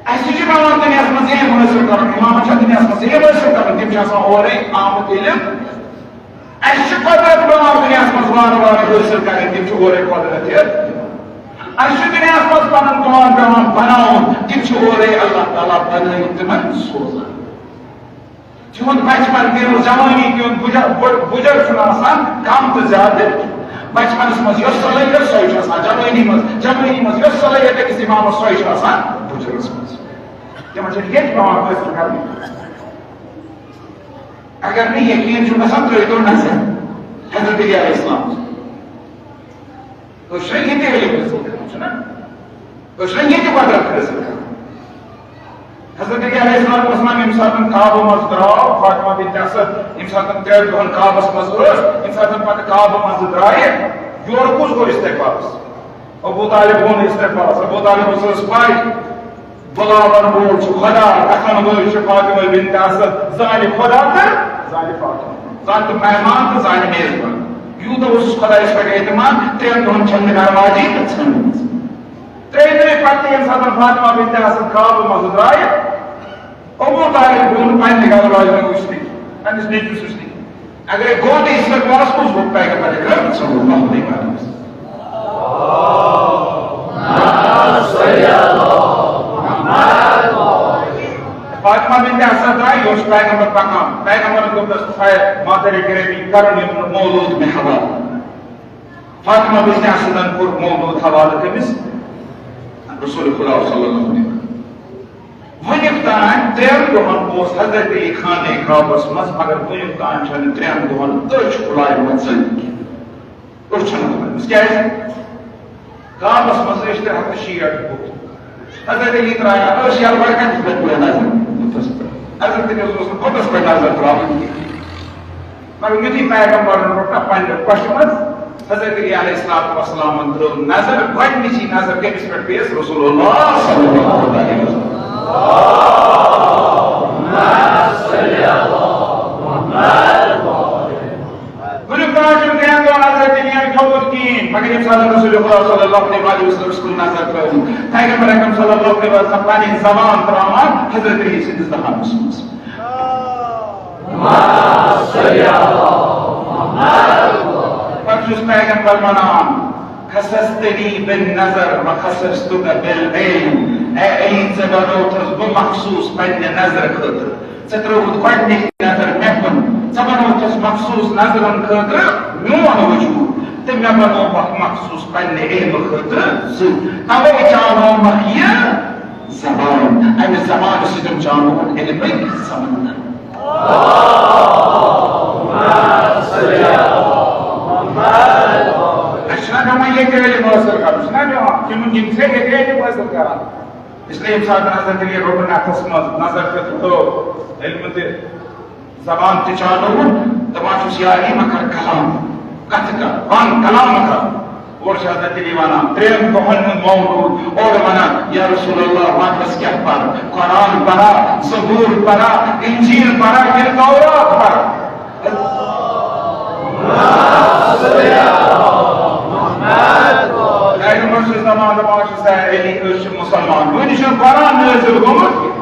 اَسہِ چھِ پٮ۪وان دُنیاہَس منٛز علم حٲصِل کَرُن، اِمامَن چھا دُنیاہَس منٛز علم حٲصِل کَرُن، تِم چھِ آسان اورَے آمٕتۍ علم۔ اَسہِ چھِ قۄدرَت پٮ۪وان دُنیاہَس منٛز وارٕ وارٕ حٲصِل کَرٕنۍ، تِم چھِ اورَے قۄدرَت ہٮ۪تھ۔ اَسہِ چھُ دُنیاہَس منٛز پَنُن پان پٮ۪وان بَناوُن، تِم چھِ اورَے اللہ تعالیٰ بَنٲوِتھ تِمَن سوزان۔ تِہُنٛد بچپن، تِہُنٛد جوانی، تِہُنٛد بُجر، بُ-، بُجر چھُنہٕ آسان کم تہٕ زیادٕ۔ بچپنس منٛز یۄس صلٲحیت، سۄے چھِ آسان جوانی منٛز، جوانی منٛز یۄس صلٲحیت أکِس اِمامس، سۄے چھِ آسان بُجرس منٛز۔ تِمن چھِ ییٚتہِ پٮ۪وان فٲصلہٕ کرٕنۍ۔ اگر نہٕ یقین چھُ گژھان، ترٛٲوِو نظر حضرت علی علیہ السلام۔ أسۍ چھِنہ ییٚتہِ علم حٲصِل کران، چھُنہ؟ أسۍ چھِنہ ییٚتہِ قۄدرت حٲصِل کران؟ حضرت علی علیہ الصلوۃ والسلام ییٚمہِ ساتہٕ کعبہٕ منٛز درٛاو، فاطمہ بنت اسد ییٚمہِ ساتہٕ ترٛٮ۪ن دۄہَن کعبَس منٛز ٲس، ییٚمہِ ساتہٕ پَتہٕ کعبہٕ منٛز درٛایہِ، یورٕ کُس گوٚو استقبالَس؟ ابو طالب گوٚو نہٕ استقبالَس۔ ابو طالبَس ٲس پَے، بُلاون وول چھُ خدا، گژھن وٲلۍ چھِ فاطمہ بنت اسد، زانہِ خدا تہٕ زانہِ فاطمہ، زانہِ تہٕ مہمان تہٕ زانہِ میزبان۔ یوٗتاہ اوسُس خۄدایَس پٮ۪ٹھ اعتماد، ترٛٮ۪ن دۄہَن چھَنہٕ مےٚ دروازے تہٕ ژھٕنمٕژ۔ ترٛیٚیہِ دۄہہِ پتہٕ ییٚمہِ ساتہٕ فاطمہ بنت اسد کعبہٕ منٛز درٛایہِ، ابو طالب گوٚو نہٕ پننہِ گرٕ واجنہِ وٕچھنہِ، پننِس نیٚچوِس وٕچھنہِ۔ اگرے گوٚو تہِ استقبالس منٛز ووت پیغمبر اکرم صلی اللہ علیہ وسلم۔ فاطمہ بنت اسد درٛاے، یہِ اوس پیغمبر پکان۔ پیغمبرن دوٚپنس، "اے مادر گرامی، کرُن یِم مولود مےٚ حوالہٕ۔" فاطمہ بنت اسدن کوٚر مولود حوالہٕ کٔمِس؟ رسول خدا صلی اللہ علیہ وسلم۔ وُنیُک تام ترٛٮ۪ن دۄہن اوس حضرت علی خانہ کعبس منٛز، مگر وُنیُک تام چھنہٕ ترٛٮ۪ن دۄہن أچھ کھُلایمژ زندگی۔ أچھ چھنہٕ کھُلایمژ۔ کیازِ؟ کعبس منٛز ٲسۍ ترٛےٚ ہتھ تہٕ شیٹھ بُت۔ حضرت علی ترٛایہِ أچھ یلہٕ، وۄنۍ کتہِ پٮ۪ٹھ پیٚیہِ نظر بُتس پٮ۪ٹھ؟ حضرت علی اوس نہٕ بُتس پٮ۪ٹھ نظر ترٛاوان کینٛہہ۔ مگر یُتھُے پیغمبرن روٚٹ نا پننہِ کۄٹھِ منٛز، حضرت علی علیہ الصلوۃ والسلامن ترٲو نظر، گۄڈنِچی نظر کٔمِس پٮ۪ٹھ پیٚیَس؟ رسول اللہ صلی اللہ علیہ وسلم۔ وُنیُک تام چھُنہٕ ترٛٮ۪ن دۄہن حضرت علی ین کھیوٚمُت کِہیٖنۍ، مگر ییٚمہِ ساتہٕ رسول خدا صلی اللہ علیہ وسلم کُن نظر ترٲو، پیغمبر اکرم صلی اللہ علیہ وسلم پنٕنۍ زبان ترٛاوان حضرت علی سٕنٛدِس دہانس منٛز۔ پتہٕ چھُس پیغمبر ونان، "خصصتنی بالنظر وخصصتک بالعلم"، اے علی، ژےٚ بنووتھس بہٕ مخصوص پننہِ نظرٕ خٲطرٕ۔ ژےٚ ترٲوٕتھ گۄڈٕنِچ نظر مےٚ کُن، ژےٚ بنووتھس مخصوص نظرن خٲطرٕ میون وجود، تہٕ مےٚ بنووکھ مخصوص پننہِ علمہٕ خٲطرٕ ژٕ۔ توے چاونومکھ یہِ زبان، امہِ زبانہِ سۭتۍ چاونووُن علمٕکۍ سمندر۔ اسہِ چھُنہ پٮ۪وان ییٚتہِ علم حٲصِل کرُن، چھُنہ پٮ۪وان تِمن، یِم چھِ ییٚتہِ علم حٲصِل کران۔ اس لیے ییٚمہِ ساتہٕ حضرت علی روٚٹُن اَتھس منٛز نظر تہٕ تھوٚو علم تہِ زبان تہِ چاونووُن، دَپان چھُس، یا علی، مہ کر کلام، کتھ کر، وَن، کلام مہ کر۔ اورٕ چھُ حضرت علی ونان، ترٛٮ۪ن دۄہن ہُنٛد موضوع، اورٕ ونان، یا رسول اللہ، وَن بس کیٛاہ پرٕ؟ قرآن پرا، زبور پرا، انجیل پرا، کِنہٕ تورات پرا؟ پیغمبر چھُ زمان دَپان چھُس، اے علی، أسۍ چھِ مُسلمان، وُنہِ چھُنہٕ قرآن نٲزِل گوٚمُت۔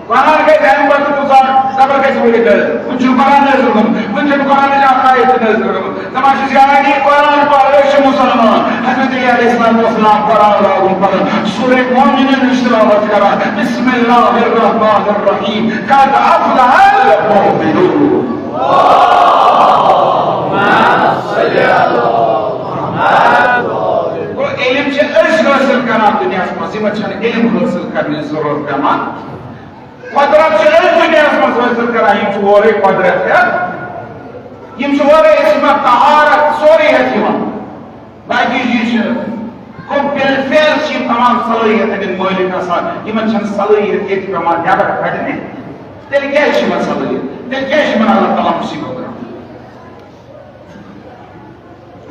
قرآن گژھِ اَمہِ پتہٕ کُنہِ ساتہٕ زبردست ؤنِتھ نٲزِل۔ وُنہِ چھُنہٕ قرآن نٲزِل گوٚمُت، وُنہِ چھُنہٕ قرآنٕچ اکھ آیت تہِ نٲزِل گٔمٕژ۔ دَپان چھِس، یا علی، قرآن پَر، أسۍ چھِ مُسلمان۔ حضرت علی علیہ السلام اوس نام قرآن لاگُن پَرُن۔ سورہ مومنون چھِ تلاوت کران، بسم اللہ الرحمن الرحیم، قد افلح المؤمنون۔ گوٚو، علم چھِ أسۍ حٲصِل کران دُنیاہَس منٛز، یِمَن چھَنہٕ علم حٲصِل کرنٕچ ضروٗرت پٮ۪وان۔ قۄدرت چھِ أتھۍ دُنیاہَس منٛز حٲصِل کران، یِم چھِ اورَے قۄدرت ہٮ۪تھ، یِم چھِ اورَے عصمت، طہارت، سورُے ہٮ۪تھ یِوان۔ باقٕے چیٖز چھِ، گوٚو بالفعل چھِ یِم تمام صلٲحیت ہٕنٛدۍ مٲلِک آسان، یِمَن چھَنہٕ صلٲحیت ییٚتہِ پٮ۪وان نٮ۪بر کَڑنہِ۔ تیٚلہِ کیٛازِ چھِ یِمَن صلٲحیت؟ تیٚلہِ کیٛازِ چھِ یِمَن اللہ تعالیٰ مُصیٖبت ترٛاوان؟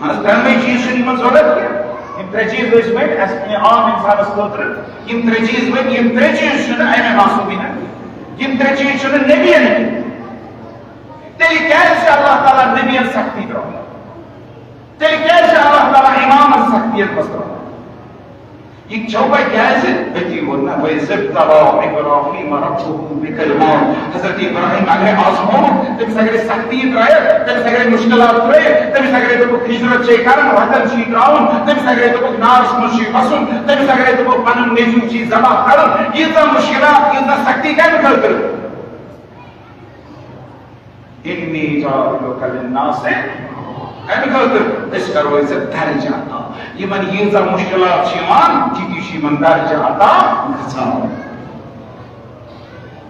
اہن حظ، ترٛٮ۪نوَے چیٖز چھِنہٕ یِمن ضروٗرت کینٛہہ۔ یِم ترٛےٚ چیٖز ٲسۍ وۄنۍ اَسہِ عام اِنسانَس خٲطرٕ، یِم ترٛےٚ چیٖز وۄنۍ، یِم ترٛےٚ چیٖز چھِنہٕ اَمہِ معصوٗمیٖنَن کینٛہہ، یِم ترٛےٚ چیٖز چھِنہٕ نبیَن کینٛہہ۔ تیٚلہِ کیٛازِ چھِ اللہ تعالیٰ نبیَن سختی ترٛاوان؟ تیٚلہِ کیٛازِ چھِ اللہ تعالیٰ اِمامَن سختی یَتھ منٛز ترٛاوان؟ یہِ چھو پَے کیٛازِ؟ أتی ووٚن نہ، وَإِذِ ابْتَلَىٰ إِبْرَاهِيمَ رَبُّهُ بِكَلِمَاتٍ۔ حضرت ابراہیم اگرے آزمووُکھ، تٔمِس اگرے سختی ترٛایَکھ، تٔمِس اگرے مُشکِلات ترٛٲیِکھ، تٔمِس اگرے دوٚپُکھ ہِجرت چھے کَرٕنۍ، وطن چھُے ترٛاوُن، تٔمِس اگرے دوٚپُکھ نارَس منٛز چھُے وَسُن، تٔمِس اگرے دوٚپُکھ پَنُن نیٚچوٗ چھُے ذبح کَرُن، ییٖژاہ مُشکِلات، ییٖژاہ سختی کَمہِ خٲطرٕ؟ إِنِّي جَاعِلُكَ لِلنَّاسِ، کَمہِ خٲطرٕ؟ أسۍ کَرو ژےٚ درجہٕ عطا۔ یِمَن ییٖژاہ مُشکِلات چھِ یِوان، تِتی چھِ یِمَن درجہٕ عطا گژھان۔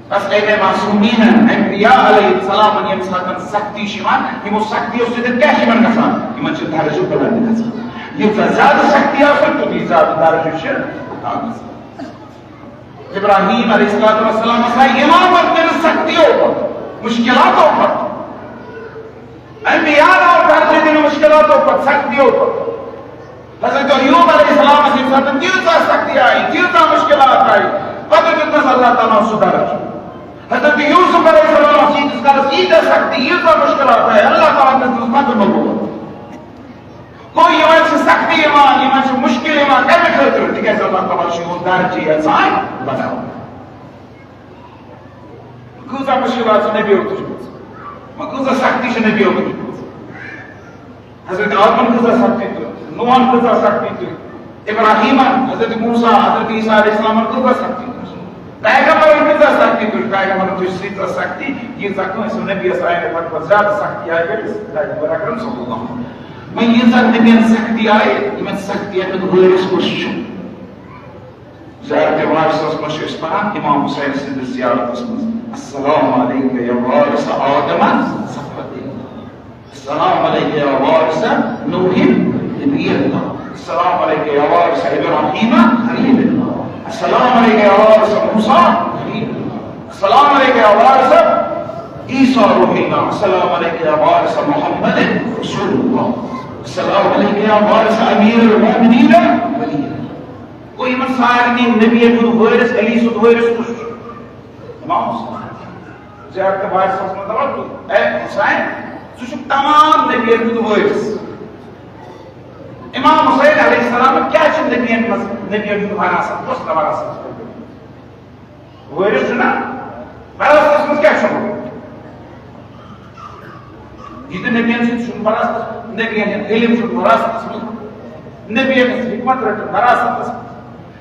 بس اَمہِ معصوٗمیٖنَن، انبیاء علیہ السلامَن ییٚمہِ ساتَن سختی چھِ یِوان، یِمو سختیو سۭتۍ کیٛاہ چھِ یِمَن گژھان؟ یِمَن چھِ درجہٕ بُلند گژھان۔ ییٖژاہ زیادٕ سختی آسان، تیُتُے زیادٕ درجہٕ چھِ عطا گژھان۔ ابراہیم علیہ الصلوۃ والسلام ہسا یِوان پتہٕ تٔمِس سختیو پتہٕ، مُشکِلاتو پتہٕ۔ انبیاء آو درجہٕ دِنہٕ مُشکِلاتو پتہٕ، سختیو پتہٕ۔ حضرت ایوب علیہ السلام ٲسۍ ییٚمہِ ساتہٕ تیٖژاہ سختی آیہِ، تیٖژاہ مُشکِلات آیہِ، پتہٕ دیُتنَس اللہ تعالیٰ ہَن سُہ درجہٕ۔ حضرت یوسف علیہ السلام ٲسۍ ییٖتِس کالَس ییٖتیٛاہ سختی، ییٖژاہ مُشکِلات آیہِ، اللہ تعالیٰ ہَن دیُتنَس پتہٕ نبوت۔ گوٚو یِمن چھِ سختی یِوان، یِمن چھِ مُشکِل یِوان، کَمہِ خٲطرٕ؟ تِکیٛازِ اللہ تعالیٰ چھُ یِہُنٛد درجہٕ یَژھان بَڑاوُن۔ کۭژاہ مُشکِلات چھِ نبیو تُجمٕژ، وۄنۍ کۭژاہ سختی چھِ نبیو تُجمٕژ۔ حضرت آدمن کۭژاہ سختی تُج، نوحن کۭژاہ سختی تُج، ابراہیمن، حضرت موسیٰ، حضرت عیسیٰ علیہ السلامن کۭژاہ سختی تُج۔ پیغمبرن کۭژاہ سختی تُج، پیغمبرن تُج سیٖژاہ سختی، ییٖژاہ کٲنٛسہِ نبیَس آیہِ نہٕ، تَمہِ کھۄتہٕ زیادٕ سختی آیہِ کٔمِس؟ پیغمبر اکرم صلی اللہ علیہ وسلم۔ وۄنۍ ییٖژاہ نبیَن سختی آیہِ، یِمن سختی ہُنٛد وٲرِث کُس چھُ؟ زیارت وارثس منٛز چھِ أسۍ پران امام حسین سٕنٛدِس زیارتس منٛز، السلام علیک یا وارث آدم صفوت اللہ۔ السلام علیک یا وارث نوح نبی اللہ۔ السلام علیک یا وارث ابراہیم خلیل اللہ۔ السلام علیک یا وارث موسیٰ خلیل اللہ۔ السلام علیک یا وارث عیسیٰ روح اللہ۔ السلام علیک یا وارث محمد رسول اللہ۔ السلام علیک یا وارث امیر المومنین ولی اللہ۔ گوٚو یِمن سارنٕے نبیَن ہُنٛد وٲرِث، علی سُنٛد وٲرِث کُس چھُ؟ امام حسین۔ زیارت وارثس منٛز دَپان، ژٕ، اے حسین، ژٕ چھُکھ تمام نبیَن ہُنٛد وٲرِث۔ امام حسین علیہ السلام کیٛاہ چھُ نبیَن منٛز، نبیَن ہُنٛد وراثت، کۄس وراثت چھُ؟ وٲرِث چھُ نا؟ وراثتس منٛز کیٛاہ چھُ؟ یہِ تہِ نبیَن سۭتۍ چھُنہٕ وراثتس منٛز، نبیَن ہُنٛد علم چھُنہٕ وراثتس منٛز، نبیَن ہٕنٛز حکمت رٔٹٕن وراثتس منٛز،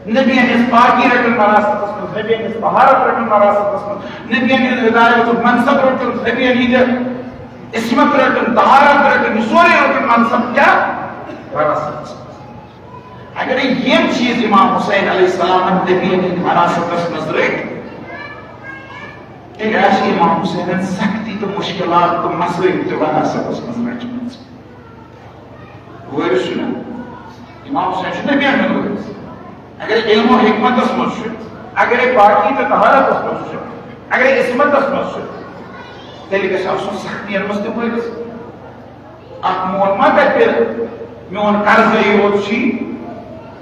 نبیَن ہٕنٛز پاکی رٔٹٕن وراثتس منٛز، نبیَن ہٕنٛز طہارت رٔٹٕن وراثتس منٛز، نبیَن ہُنٛد ہدایتُک منصب رٔٹٕن، نبیَن ہٕنٛدِ عصمت رٔٹٕن، طہارت رٔٹٕن، یہِ سورُے رٔٹٕن منصب کیٛاہ؟ وراثتس منٛز۔ اگر یِم چیٖز امام حسین علیہ السلامن نبیَن ہٕنٛدِ وراثتس منٛز رٔٹۍ، تیٚلہِ آسہِ امام حسینن سختی تہٕ مُشکِلات تہٕ مصٲیب تہِ وراثتس منٛز رٔٹمٕژ۔ وٲرِث چھُ نہ؟ امام حسین چھُ نبیَن ہُنٛد وٲرِث۔ اگر علم و حکمتس منٛز چھُ، اگرے پاکی تہٕ طہارتس منٛز چھُ، اگرے عصمتس منٛز چھُ، تیٚلہِ گژھِ آسُن سختین منٛز تہِ مٲلِس۔ اکھ مول ما دپہِ، میون قرضے یوت چھُے،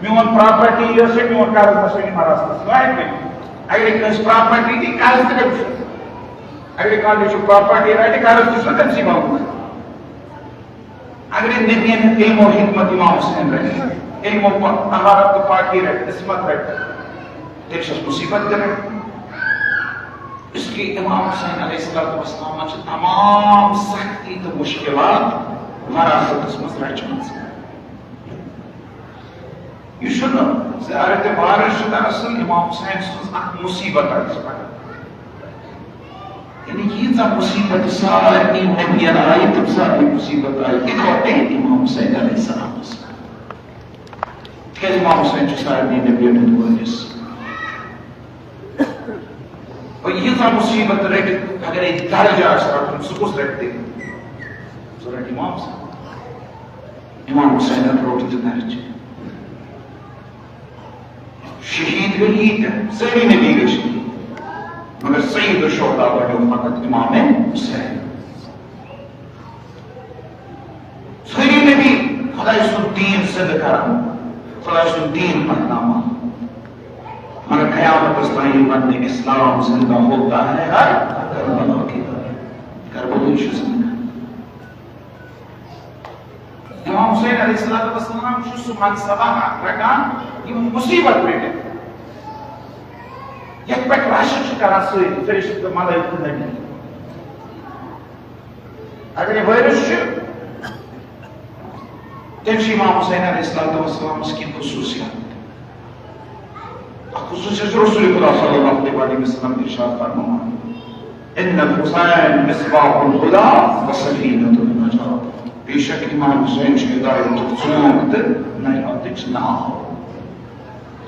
میون پراپرٹی یۄس چھےٚ، میون قرض نہ چھُ یِوان راستس۔ کانٛہہ ہیٚکہِ ؤنِتھ۔ اگرے کٲنٛسہِ پراپرٹی دی، قرض تہِ کٔمِس چھُ؟ اگرے کانٛہہ لیٚچھِ پراپرٹی رٹہِ، قرض تہِ چھُ تٔمسٕے باوُن۔ اگرے نبین علم و حکمت امام حسین رٹہِ، علم و پا-، طہارت و پاکی رٹہِ، عصمت رٹہِ، تیٚلہِ چھس مصیبت تہِ رٹہِ۔ اس لیے امام حسین علیہ الصلوۃ والسلام چھِ تمام سختی تہٕ مشکلات وراثتس منٛز رچمژٕ۔ یہِ چھُنہٕ زیارت وارث چھُ دراصل امام حسین سٕنٛز اکھ مصیبت آسہِ پکان۔ یعنی ییٖژاہ مصیبت سارنٕے نبین آیہِ، تِم سارنٕے مصیبت آیہِ اِکوٹے امام حسین علیہ السلامس۔ تِکیٛازِ امام حسین چھُ سارنٕے نبین ہُنٛد وٲرِث۔ اور ییٖژاہ مصیبت رٔٹِتھ اگر یہِ درجہ آسہِ رَٹُن، سُہ کُس رَٹہِ تیٚلہِ؟ سُہ رَٹہِ امام حسین۔ امام حسینن روٚٹ تہِ درجہ۔ شہید گٔے ییٖتیٛاہ، سٲری نبی گٔے شہید، مگر سید الشہداء بنیو فقط امام حسین۔ سٲری نبی خداے سُنٛد دیٖن زِندٕ کران، خداے سُنٛد دیٖن پکناوان۔ مگر قیامتس تام یہِ وننہٕ، اسلام زندہ ہوتا ہے ہر کربلا کے درد۔ کربلا چھُ زندٕ کران۔ امام حسین علیہ الصلوۃ والسلام چھُ سُہ منصبہ اکھ رٹان، یِم مصیبت رٔٹِتھ، یتھ پٮ۪ٹھ رش چھِ کران سٲری فرشتہٕ تہٕ ملائکہ نبی۔ اگر یہِ وٲرِث چھُ، تیٚلہِ چھُ امام حسین علیہ الصلوۃ والسلامس کینٛہہ خصوٗصیات۔ اکھ خصوٗصیت چھُ رسول خدا صلی اللہ علیہ وسلم ارشاد فرماوان، "ان الحسین مصباح الہدی و سفینۃ النجات"۔ بے شک امام حسین چھُ ہدایتُک ژونگ تہٕ نجاتٕچ ناو۔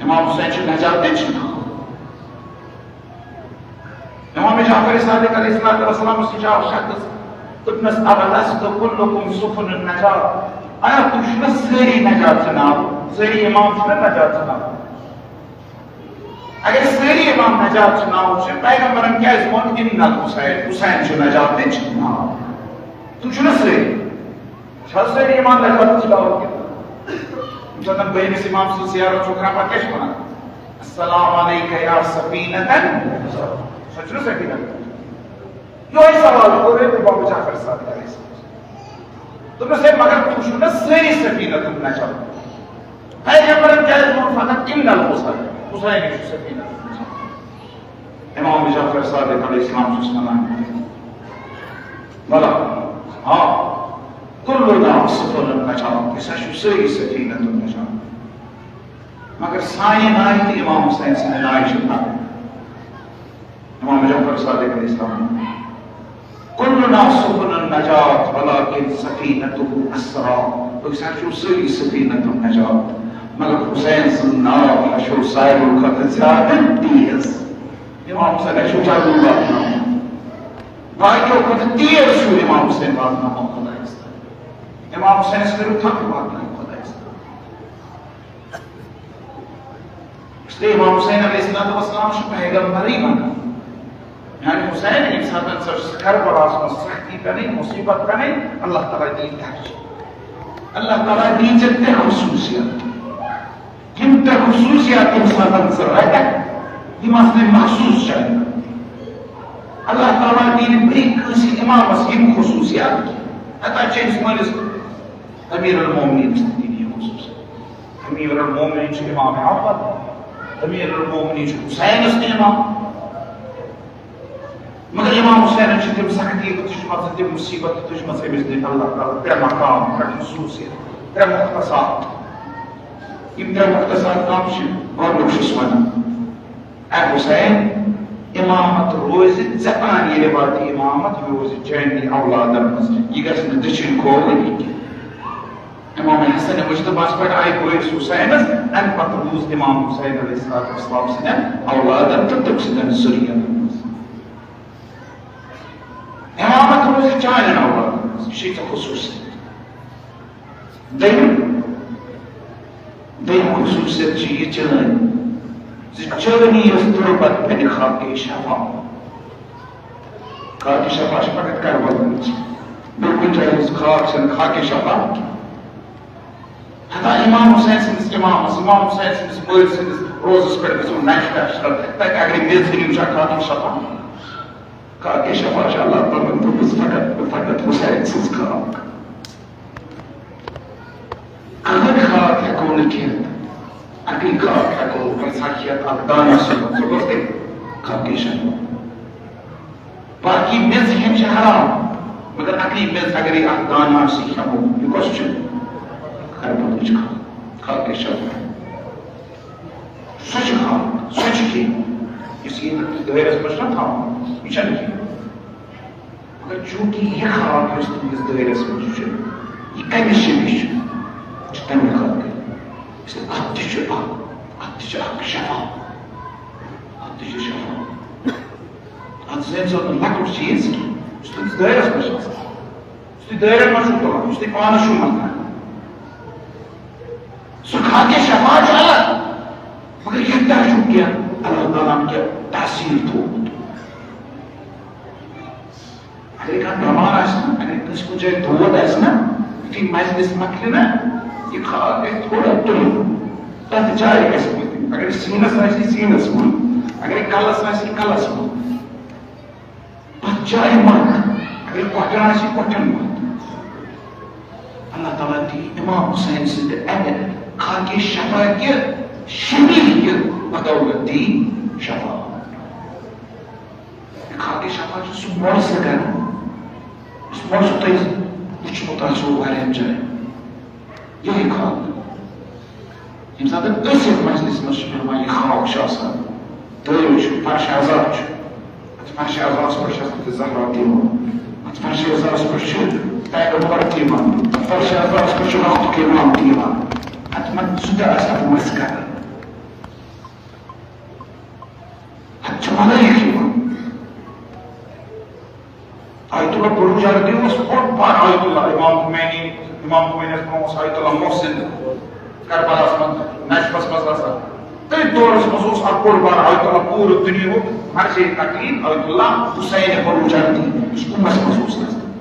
امام حسین چھُ نجاتٕچ ناو۔ امام جعفر صادق علیہ الصلوۃ والسلام سٕنٛدِ آو شخص دوٚپنَس، "اولست کلکم سفن النجاة"، آیا تُہۍ چھِو نہ سٲری نجات ژھٕناو؟ سٲری امام چھِ نہ نجات ژھٕناو؟ اگر سٲری امام نجات ژھٕناو چھِ، پیغمبرن کیٛازِ ووٚن، "ان الحسین"، حسین چھُ نجاتٕچ ناو؟ تُہۍ چھِو نہ سٲری؟ چھا سٲری امام نجات ژھٕناو کِنہٕ؟ ییٚمہِ ساتہٕ بٔہمِس امام سٕنٛز زیارت چھُ کران، پتہٕ کیٛاہ چھِ وَنان؟ "السلام علیک یا سفینۃ"۔ سۄ چھُنہٕ سفینہ۔ یِہوٚے سوال کوٚر أمۍ امام جعفر صادق علیہ السلام۔ دوٚپنَس، "ہے، مگر تُہۍ چھِو نہ سٲری سفینۃ النجاة؟ پیغمبرن کیٛازِ ووٚن فقط ان الحسین؟ حسین چھُ سفینۃ النجاة۔" امام جعفر صادق علیہ السلام چھُس وَنان، بلہ، آ، کلنا سفن النجاة، أسۍ حظ چھِ سٲری سفینۃ النجاة۔ مگر سانہِ ناوِ تہٕ امام حسین سٕنٛدِ ناوِ چھِ فرق۔ امام جعفر صادق علیہ السلام، کلنا سفن النجاة ولکن سفینتہ اسریٰ، أسۍ حظ چھِو سٲری سفینۃ النجاة، مگر حسین سُنٛد ناو حظ چھُ ساروی کھۄتہٕ زیادٕ تیز۔ امام حسین حظ چھُ جلدی واتناوان، باقیو کھۄتہٕ تیز چھُ امام حسین واتناوان خۄدایَس تام۔ امام حسینَس کٔرِو تھپھ، واتنٲیِو خۄدایَس تام۔ اس لیے امام حسین علیہ الصلوۃ والسلام چھُ پیغمبرٕے بنان۔ میانہِ حسین، ییٚمہِ ساتہٕ ژٕ کربلاہَس منٛز سختی پیٚنٕے، مصیبت پیٚنٕے، اللہ تعالیٰ دِیہِ درجہٕ۔ اللہ تعالیٰ دِیہِ ژےٚ ترٛےٚ خصوٗصیت۔ یِم ترٛےٚ خصوٗصیت ییٚمہِ ساتہٕ ژٕ رٹکھ، یِم آسنَے مخصوٗص جایہِ۔ اللہ تعالیٰ دِیہِ نہٕ بیٚیہِ کٲنٛسہِ امامس یِم خصوٗصیت کینٛہہ۔ ہتا چھِ أمِس مٲلِس امیر المومنین سٕنٛدِ دِنہِ یہِ خصوٗصیت۔ امیر المومنین چھُ امام اول، امیر المومنین چھُ حسینس تہِ امام۔ مگر امام حسینن چھِ تِم سختی تُجمژٕ، تِم مصیبت تُجمژٕ أمِس دِتھ اللہ تعالیٰ ترٛےٚ مقام، ترٛےٚ خصوٗصیت، ترٛےٚ مختصات۔ یِم ترٛےٚ مختصات کم چھِ؟ گۄڈٕنیُک چھُس ونان، اے حسین، امامت روزِ ژےٚ تام، یہِ رِوایتی امامت، یہِ روزِ چٲنی اولادن منٛز، یہِ گژھِ نہٕ دٔچھِنۍ کھووٕرۍ کینٛہہ۔ امام حسن مجتبیٰ ہس پٮ۪ٹھ آیہِ بٲیِس حسینس، امہِ پتہٕ روٗز امام حسین علیہ الصلوۃ والسلام سٕنٛدٮ۪ن اولادن تہٕ تٔمۍ سٕنٛدٮ۪ن ذُریتن منٛز۔ امامت روزِ چانٮ۪ن اولادن منٛز، یہِ چھِ ژےٚ خصوٗصی۔ دوٚیِم، دوٚیِم خصوٗصیت چھِ یہِ چٲنۍ زِ چٲنی یۄس تربت بنہِ خاکِ شفا۔ خاکِ شفا چھِ فقط کربلا منٛز۔ بیٚیہِ کُنہِ جایہِ ہٕنٛز خاک چھَنہٕ خاکِ شفا۔ ہتا امام حسین سٕنٛدِس امامس، امام حسین سٕنٛدِس مٲلۍ سٕنٛدِس روزس پٮ۪ٹھ گژھو نشتہٕ اشرف، تتہِ اگرے میٚژ أنِو، چھا خاکِ شفا؟ خاکِ شفا چھِ اللہ تعالیٰ ہن دوٚپمُت فقط، فقط حسین سٕنٛز خاک۔ اگر خاک ہٮ۪کو نہٕ کھٮ۪تھ، اگر خاک ہٮ۪کو رژھا کھٮ۪تھ اکھ دانہ سُمبھ، سُہ گوٚو تیٚلہِ خاکِ شفا۔ باقی میٚژ کھٮ۪ن چھِ حرام، مگر اکٕے میٚژ اگرے اکھ دانہ آسہِ کھٮ۪مو، یہِ کۄس چھِ؟ کربلٕچ خاک، خاکِ شفا۔ سۄ چھِ خاک، سۄ چھِ کھیٚنۍ۔ یُس یہِ دٲیرَس منٛز چھُنہ تھاوُن، یہِ چھَنہٕ کھیٚنۍ۔ مگر چوٗنٛکہِ یہِ خاک یۄس تُہٕنٛدِس دٲیرَس منٛز چھِ، یہِ کَمہِ شیٚمِچ چھِ؟ یہِ چھِ تَمہِ خٲطرٕ۔ اس لیے اَتھ تہِ چھُ اَکھ، اَتھ تہِ چھُ اَکھ شفا۔ اَتھ تہِ چھُ شفا۔ اَتھ زٲنۍ زیو نہٕ لۄکُٹ چیٖز کینٛہہ، یُس تُہٕنٛدِس دٲیرَس منٛز چھُ آسان۔ یُس تُہۍ دٲیرَن منٛز چھُو تُلان، یُس تُہۍ پانَس چھُو مَتھان۔ سُہ خاکِ شفا چھُ الگ، مگر ییٚتہِ تہِ چھُ کینٛہہ اللہ تعالیٰ ہن کینٛہہ تاثیر تھوٚومُت۔ اگر کانٛہہ بٮ۪مار آسہِ نا، اگر کٲنٛسہِ کُنہِ جایہِ دود آسہِ نا، یُتھُے مجلس مۄکلہِ نا، یہِ خاک گژھِ تھوڑا تُلُن، تَتھ جایہِ گژھِ بِہُن۔ اگر سیٖنَس آسہِ، سیٖنَس منٛز، اگر کَلَس آسہِ، کَلَس منٛز۔ تَتھ جایہِ منٛز اگر کۄٹھٮ۪ن آسہِ، کۄٹھٮ۪ن منٛز۔ اللہ تعالیٰ دی امام حسین سٕنٛدِ اَمہِ خاکِ شفا کہِ شبیہ کہِ بدولت دی شفا۔ خاکِ شفا چھُ سُہ مۄل سُہ گرم، یُس مۄل سُہ تۄہہِ وُچھمُت آسیو واریاہَن جایَن۔ یِہوٚے خاک۔ ییٚمہِ ساتہٕ أسۍ یَتھ مجلسہِ منٛز چھِ بیٚہوان، یہِ خاک چھُ آسان، دٲیِر چھُ، فرشِ عزا چھُ۔ اَتھ فرشِ عزاہَس پٮ۪ٹھ چھِ حضرت زہرا تہِ یِوان۔ اَتھ فرشِ عزاہَس پٮ۪ٹھ چھُ پیغمبر تہِ یِوان۔ اَتھ فرشِ عزاہَس پٮ۪ٹھ چھُ وقتُک اِمام تہِ یِوان۔ اَتھ منٛز سُہ تہِ آسہِ اَتھ مَسہِ کران۔ اَتھ چھِ ملٲیِک یِوان۔ آیت اللہ بروجردی اوس بوٚڑ بار آیت اللہ۔ امام خمینی، امام خمینیَس برونٛہہ اوس آیت اللہ محسن کربلاہَس منٛز، نجفَس منٛز آسان۔ تٔتھۍ دورَس منٛز اوس اکھ بوٚڑ بار آیت اللہ، پوٗرٕ دُنیاہُک مرجع تقلید آیت اللہ حسین بروجردی، یُس قُمَس منٛز اوس آسان۔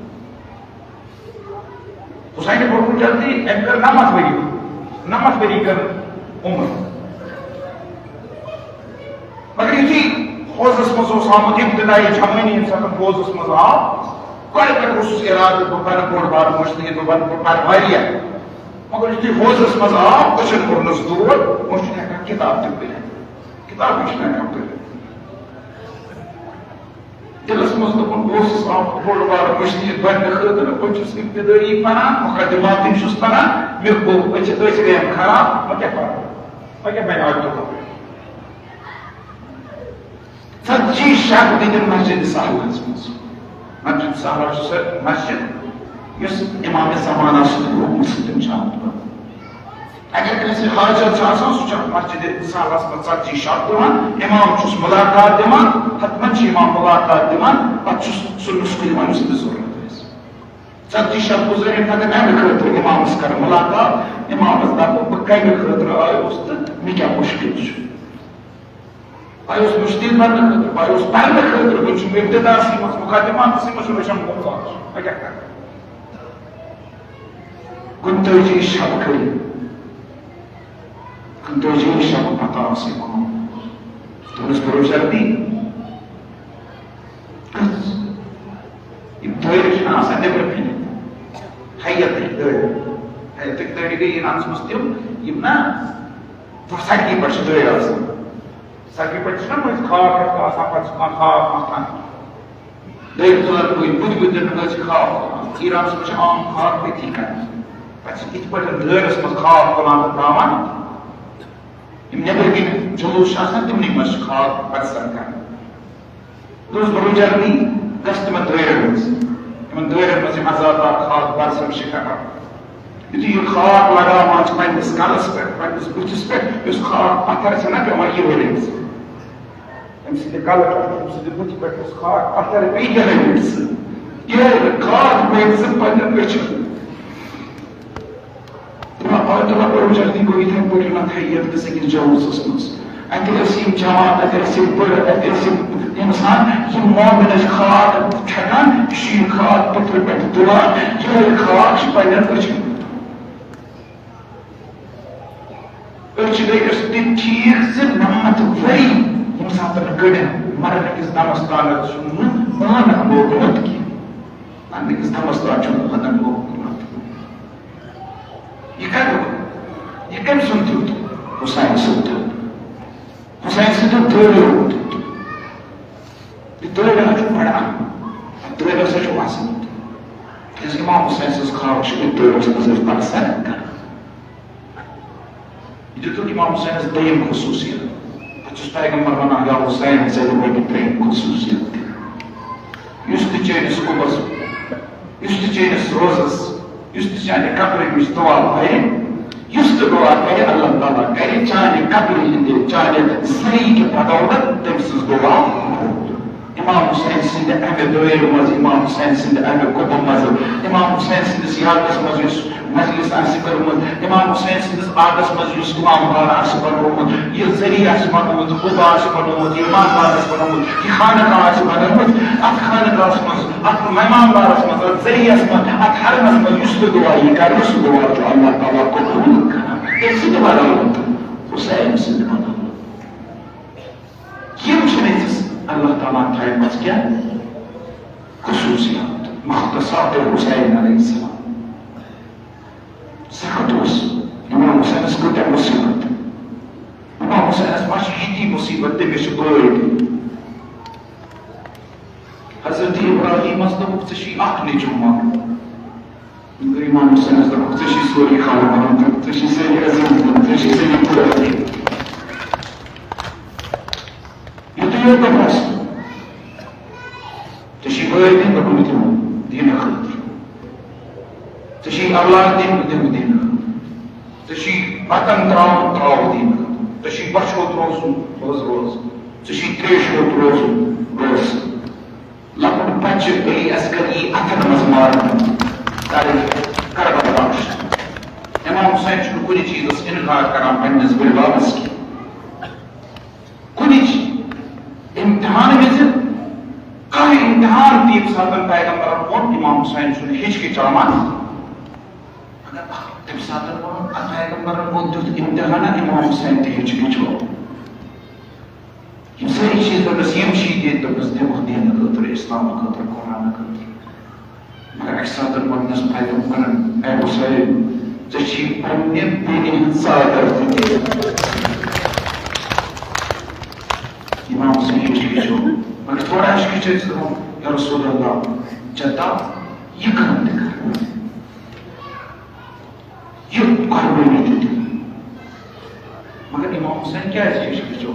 حسین بروجردی، أمۍ کٔر نَمَتھ ؤری، نَمَتھ ؤری کٔر عمر۔ مگر یُتھُے حوضس منٛز اوس آمُت، ابتدائی جوانی ییٚمہِ ساتہٕ حوضس منٛز آو، گۄڈٕ پٮ۪ٹھ اوسُس ارادٕ، بہٕ بنہٕ بوٚڑ بارٕ مُجتہد، بہٕ بنہٕ، بہٕ پرٕ واریاہ۔ مگر یُتھُے حوضس منٛز آو، أچھن کوٚرنس دود، وۄنۍ چھُنہٕ ہٮ۪کان کِتاب تہِ پٔرِتھ، کِتابٕے چھُنہٕ ہٮ۪کان پٔرِتھ۔ دِلس منٛز دوٚپُن، بہٕ اوسُس آمُت بوٚڑ بارٕ مُجتہد بننہٕ خٲطرٕ، بہٕ چھُس ابتدٲئی پران، مقدماتٕے چھُس پران، مےٚ گوٚو أچھ، أچھ گٔیم خراب، وۄنۍ کیٛاہ پرٕ؟ وۄنۍ کیٛاہ بنہِ آز دۄہ؟ ژتجی شب دِتِن مسجد سہلس منٛز۔ مسجد سہلہ چھِ سۄ مسجد یۄس امام زمانہ سٕنٛدِ حُکمہٕ سۭتۍ چھِ آمٕژ بناونہٕ۔ اگر کٲنٛسہِ حاجت چھِ آسان، سُہ چھُ مسجد سہلس منٛز ژتجی شب دِوان، امام چھُس ملاقات دِوان، حتماً چھُ امام ملاقات دِوان، پتہٕ چھُس سُہ نسخہٕ دِوان یُس أمِس ضروٗرت آسہِ۔ ژتجی شب گُزٲرِتھ اگر امہِ خٲطرٕ امامس کرٕ ملاقات، امامس دپہٕ بہٕ کمہِ خٲطرٕ آیوس تہٕ مےٚ کیٛاہ مُشکل چھُ۔ بہٕ اوسُس مُجتہد بننہٕ خٲطرٕ، بہٕ اوسُس پرنہٕ خٲطرٕ، وۄنۍ چھُم ابتداسٕے منٛز، مقدماتسٕے منٛز چھُم ہیٚچھان بوزان چھُ، وۄنۍ کیٛاہ کرٕ؟ کُنتٲجی شب کٔرِتھ، کُنتٲجی شب پتہٕ آو سُہ اِمام۔ دوٚپنَس، "بروجردی، کٔژ یِم دٲیرٕ چھِنہ آسان نیٚبرٕ کَنہِ، حیتٕکۍ دٲیرٕ، حیتٕکۍ دٲیرٕ گٔے ایٖرانَس منٛز تِم، یِم نہ سڑکہِ پٮ۪ٹھ چھِ دٲیرٕ آسان۔" سڑکہِ پٮ۪ٹھ چھِنہ مٔنٛزۍ خاک ہٮ۪تھ آسان، پَتہٕ چھِ تِمَن خاک مَتھان۔ دٔیِم ژور پٲٹھۍ بٕتھِ بٕتھِ دِنہٕ وٲلۍ چھِ خاک تُلان۔ ایٖرانَس منٛز چھِ عام خاک تٔتھی کَران۔ پَتہٕ چھِ یِتھ پٲٹھۍ دٲیرَس منٛز خاک تُلان تہٕ ترٛاوان۔ یِم نیٚبرٕ کِنۍ جلوٗس چھِ آسان، تِمنٕے منٛز چھِ خاک بَرسَر کَران۔ دوٚپُس، "بہٕ روزٕ جلدی، گژھ تِمَن دٲیرَن منٛز۔ تِمَن دٲیرَن منٛز یِم عزادار خاک بَرسَر چھِ کَران۔" یُتھُے یہِ خاک لگاوان چھِ پننِس کلس پٮ۪ٹھ، پننِس بُتھِس پٮ۪ٹھ، یُس خاک پتھر چھِ نہ پٮ۪وان، یہِ ؤلِتھ۔ أمۍ سٕنٛدِ کلہٕ پٮ۪ٹھ، أمۍ سٕنٛدِ بُتھِ پٮ۪ٹھ اوس خاک پتھر، بیٚیہِ کیٛاہ ؤلِتھ سُہ؟ یہِ خاک ؤلِتھ سُہ پننٮ۪ن أچھن۔ تہٕ آیت اللہ بروجردی گوٚو یِتھے پٲٹھۍ نہ تھیت کِس أکِس جلوسس منٛز۔ اتہِ ٲسۍ یِم جوان، اتہِ ٲسۍ یِم بٔڑٕ، اتہِ ٲسۍ یِم انسان، یِم مومن ٲسۍ خاک چھکان، یہِ چھُ یہِ خاک پتھرِ پٮ۪ٹھ تُلان، یِہوٚے خاک چھُ پننٮ۪ن أچھن پٮ۪ٹھ۔ أچھ گٔے أسۍ تہِ ٹھیٖک زِ نَمَتھ ؤری، ییٚمہِ ساتہٕ گٔڑِتھ مرنہٕ کِس دمس تانۍ چھُنہٕ مٲنہٕ لوٚگمُت کینٛہہ۔ مرنہٕ کِس دمس تانۍ چھُنہٕ مٲنہٕ لوٚگمُت۔ یہِ کَمیُک؟ یہِ کٔمۍ سُنٛد دیُت؟ حسین سُنٛد دیُت۔ حسین سٕنٛدیو دٲڑیو دیُت۔ یہِ دٲڑ ہسا چھُ بڑٕ اہم۔ اَتھ دٲڑِ ہسا چھُ وزن۔ یُس امام حسین سٕنٛز خاک چھِ، أتھۍ دٲڑِس منٛز ٲسۍ پتہٕ سرن کران۔ یہِ دیُتُکھ امام حسینس دوٚیِم خصوٗصیت۔ پتہٕ چھُس پیغمبر ونان، یا حسین، ژےٚ دِمے بہٕ ترٛیٚیِم خصوٗصیت تہِ۔ یُس تہِ چٲنِس قُبس، یُس تہِ چٲنِس روزس، یُس تہِ چانہِ قبرِ نِش دُعا پرِ، یُس تہِ دُعا کرِ، اللہ تعالیٰ کرِ چانہِ قبرِ ہٕنٛدِ، چانہِ ذٔریعہٕ کہِ بدولت تٔمۍ سٕنٛز دُعا قبوٗل۔ امام حسین سٕنٛدِ امہِ دٲیرٕ منٛز، امام حسین سٕنٛدِ امہِ قُبہٕ منٛز، امام حسین سٕنٛدِس یادس منٛز یُس مجلس آسہِ کٔرمٕژ، امام حسین سٕنٛدِس آدس منٛز یُس امام بار آسہِ بنوومُت، یہِ ذٔریعہٕ آسہِ بنوومُت، قُبہٕ آسہِ بنوومُت، یہِ مزار آسہِ بنوومُت، یہِ خانقاہ آسہِ بنوومُت، اتھ خانقاہس منٛز، اتھ مہمان بارس منٛز، اتھ ذٔریعس منٛز، اتھ حرمس منٛز یُس تہِ دُعا یی کرنہٕ، سُہ دُعا چھُ اللہ تعالیٰ قبوٗل کران۔ تٔمۍ سٕنٛدِ بدولت، حسین سٕنٛدِ بدولت۔ یِم چھِ أمِس اللہ تعالیٰ ہن تھایمژ کیٛاہ؟ خصوٗصیات، مختصات حسین علیہ السلام۔ سخت اوس امام حسینس کۭتیاہ مصیبت۔ امام حسینس ما چھِ یِتی مصیبت، تٔمِس چھِ بٲے تہِ۔ حضرت ابراہیمس دوٚپُکھ، ژےٚ چھُے اکھ نیٚچو مگر۔ مگر امام حسینس دوٚپُکھ، ژےٚ چھُے سورُے خاندان، ژےٚ چھُے سٲری عزیز، ژےٚ چھُے سٲری بٲے۔ یُتُے یوت دوٚپنس، ژےٚ چھُے بٲے دِنۍ، دوٚپُن، بہٕ دِمہٕ دیٖنہٕ خٲطرٕ۔ ژےٚ چھُے اولاد دِنۍ، بہٕ دِمہٕ دیٖنہٕ خٲطرٕ۔ ژےٚ چھُے وطن ترٛاوُن، ترٛاو دیٖنہٕ خٲطرٕ۔ ژےٚ چھُے بۄچھِ ہوٚت روزُن، روز، روز۔ ژےٚ چھُے تریشہِ ہوٚت روزُن، روز۔ لۄکُٹ بچہِ علی اصغر یی اتھن منٛز مارنہٕ، تاریخ کربلا وٕچھ۔ امام حسین چھُنہٕ کُنہِ چیٖزس انکار کران پننِس بٔڑۍ ببس کینٛہہ۔ کُنِچ امتحان وِزِ، کانٛہہ امتحان تہِ ییٚمہِ ساتہٕ پیغمبرن ووٚن، امام حسین چھُنہٕ ہچکچاوان۔ مگر تَمہِ ساتہٕ ووٚن، اَتھ پیغمبرن ووٚن تیُتھ امتحان، امام حسین تہِ ہچکچو۔ یِم سٲری چیٖز دوٚپنَس، یِم چھی دِتھ، دوٚپنَس، دِمُکھ دیٖنہٕ خٲطرٕ، اِسلام خٲطرٕ، قرآن خٲطرٕ۔ مگر اَکہِ ساتہٕ ووٚننَس پیغمبرن، اے حسین، ژےٚ چھی پننہِ بیٚنہِ ہٕنٛز ژادر تہِ دِنۍ۔ امام حسین ہیٚچھ ہیٚچھو، مگر تھوڑا ہیٚچھ ہیٚچھو، أسۍ دوٚپُن، یا رسول اللہ، جدا یہِ کٲم تہِ کر۔ یہِ قۄربٲنی تہِ دِنۍ۔ مگر امام حسین کیازِ چھِ أسۍ وٕچھو؟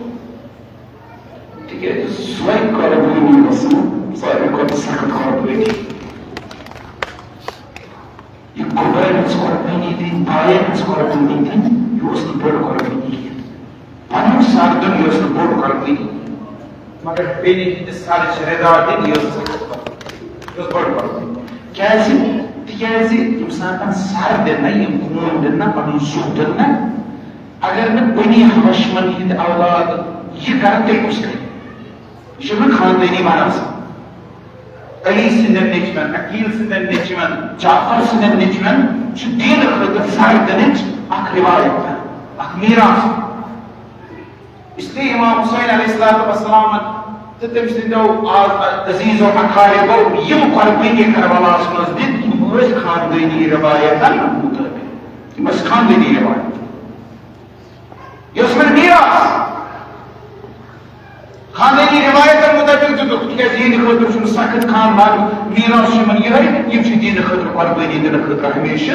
تِکیازِ سۄے قۄربٲنی ٲس نہٕ ساروی کھۄتہٕ سخت قۄربٲنی۔ یہِ گۄبرَن ہٕنٛز قۄربٲنی دِنۍ، بایَن ہٕنٛز قۄربٲنی دِنۍ، یہِ اوس نہٕ بٔڑ قۄربٲنی کینٛہہ۔ پَنُن سر دیُن، یہِ اوس نہٕ بٔڑ قۄربٲنی۔ مگر بیٚنہِ ہٕنٛدِ سرٕچ رِدا دِنۍ، یہِ ٲس سخت قۄربٲنی، یہِ ٲس بٔڑ قۄربٲنی۔ کیٛازِ؟ تِکیٛازِ ییٚمہِ ساتہٕ سر دِنہٕ، یِم خوٗن دِنہٕ، پَنُن زُو دِنہٕ، اگر نہٕ بنی ہاشمن ہٕنٛدۍ اولاد یہِ کرن، تیٚلہِ کُس کرِ؟ یہِ چھُنہٕ خاندٲنی وراثت۔ علی سٕنٛدٮ۪ن نیٚچوٮ۪ن، عقیل سٕنٛدٮ۪ن نیٚچوٮ۪ن، جعفر سٕنٛدٮ۪ن نیٚچوٮ۪ن چھُ دیٖنہٕ خٲطرٕ سر دِنٕچ اکھ رِوایت، اکھ میٖراث۔ اس لیے امام حسین علیہ الصلوۃ والسلام تہٕ تٔمۍ سٕنٛدیو آز عزیزو اقاربو یِم قۄربٲنی کربلاہس منٛز دِتھ، یِم ٲسۍ خاندٲنی رِوایتن مُطٲبِق۔ یِم ٲسۍ خاندٲنی رِوایت۔ یہِ اوس وۄنۍ میٖراث۔ خاندٲنی رِوایتن مُطٲبِق دیُتُکھ، تِکیٛازِ یِہِنٛدِ خٲطرٕ چھُنہٕ سخت خاندان، میٖراث چھُ یِمن یِہوٚے، یِم چھِ دیٖنہٕ خٲطرٕ قۄربٲنی دِنہٕ خٲطرٕ ہمیشہِ۔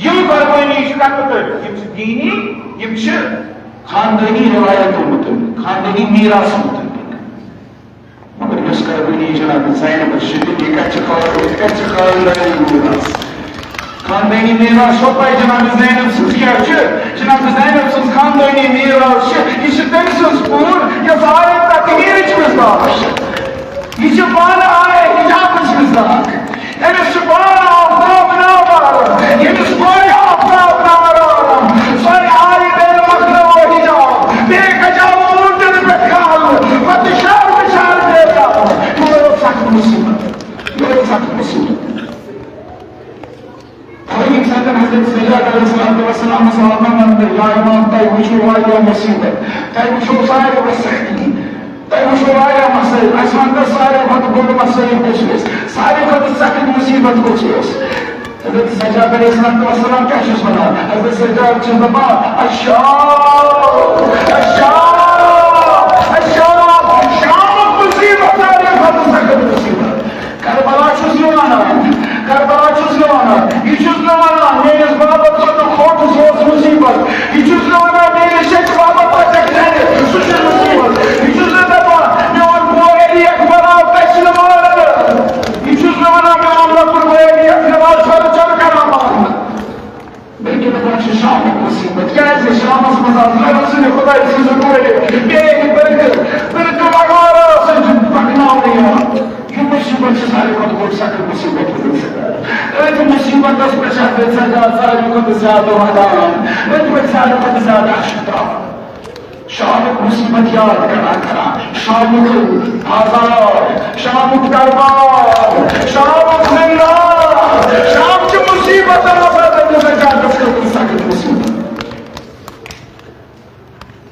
یِم قۄربٲنی چھِ کَتھ مُطٲبِق؟ یِم چھِ دیٖنی، یِم چھِ خاندٲنی رِوایتو مُطٲبِق، خاندٲنی میٖراث مُطٲبِق۔ مگر یۄس قۄربٲنی جناب زینبس چھِ، تہٕ یہِ کتہِ چھِ خاندٲنی، یہِ کتہِ چھِ خاندٲنی میٖراث؟ خاندٲنی میٖراث چھو پاے جناب زینب سٕنٛز کیٛاہ چھِ؟ جناب زینب سٕنٛز خاندٲنی میٖراث چھِ، یہِ چھِ تٔمۍ سٕنٛز کوٗر، یۄس آیت تطہیٖرٕچ مصداق چھِ۔ یہِ چھِ پانہٕ آیت حجابٕچ مصداق۔ أمِس چھُ پانہٕ آفتاب ناوار، ییٚمِس پانہٕ آفتاب ناوار۔ سۄے آیہِ بے مکرو حجاب، مصیبت، تۄہہِ وٕچھو ساروٕے سختی، تۄہہِ وٕچھو واریاہ مسٲیِل۔ اَسہِ وَن تہٕ ساروٕے کھۄتہٕ بوٚڑ مسٲیِل کُس اوس؟ ساروٕے کھۄتہٕ سخت مصیبت کُس اوس؟ حضرت سجاد علیہ الصلوۃ والسلام کیٛاہ چھُس وَنان؟ حضرت سجاد چھُس دَپان، "الشام، الشام، الشام، شامُک مصیبت، ساروٕے کھۄتہٕ سخت مصیبت۔" کربلا چھُس نہٕ وَنان، کربلا چھُس نہٕ وَنان، یہِ چھُس نہٕ وَنان، میٲنِس بابَس کھۄتہٕ کھوٚت سُہ اوس مُصیٖبت۔ یہِ چھُس نہٕ وَنان، میٲنِس شیٚچھِ بابَس پَتہٕ گَرِ، سُہ چھُ مُصیٖبت۔ یہِ چھُس نہٕ دَپان، میون بوے علی اکبر آو تَتہِ چھِنہٕ ماران۔ یہِ چھُس نہٕ وَنان، میون لۄکُٹ بوے علی اکبر آو چھۄرٕ چھۄرٕ کران مارنہٕ۔ بلکہِ دَپان چھِ شامُک مُصیٖبت۔ کیٛازِ؟ شامَس منٛز آو رۄب سٕنٛدِ خۄداے سٕنٛزِ کورِ بے بٔرکہٕ، بٔرکہٕ وغٲر ٲسٕکھ پَکناونہٕ یِوان۔ یہِ مُصیٖبت چھِ ساروی کھۄتہٕ بوٚڑ سخت مُصیٖبت۔ أتھۍ مُصیٖبتَس پٮ۪ٹھ چھِ اَسہِ ساروی کھۄتہٕ زیادٕ وَدان، أتھۍ پٮ۪ٹھ ساروی کھۄتہٕ زیادٕ اَشُک ترٛاوان۔ شامُک مُصیٖبت یاد کران کران، شامُک بازار، شامُک دربار، شامُک زندان، شام چہِ مُصیٖبتَن منٛز آسان تٔمِس سجادَس خٲطرٕ سخت مُصیٖبت۔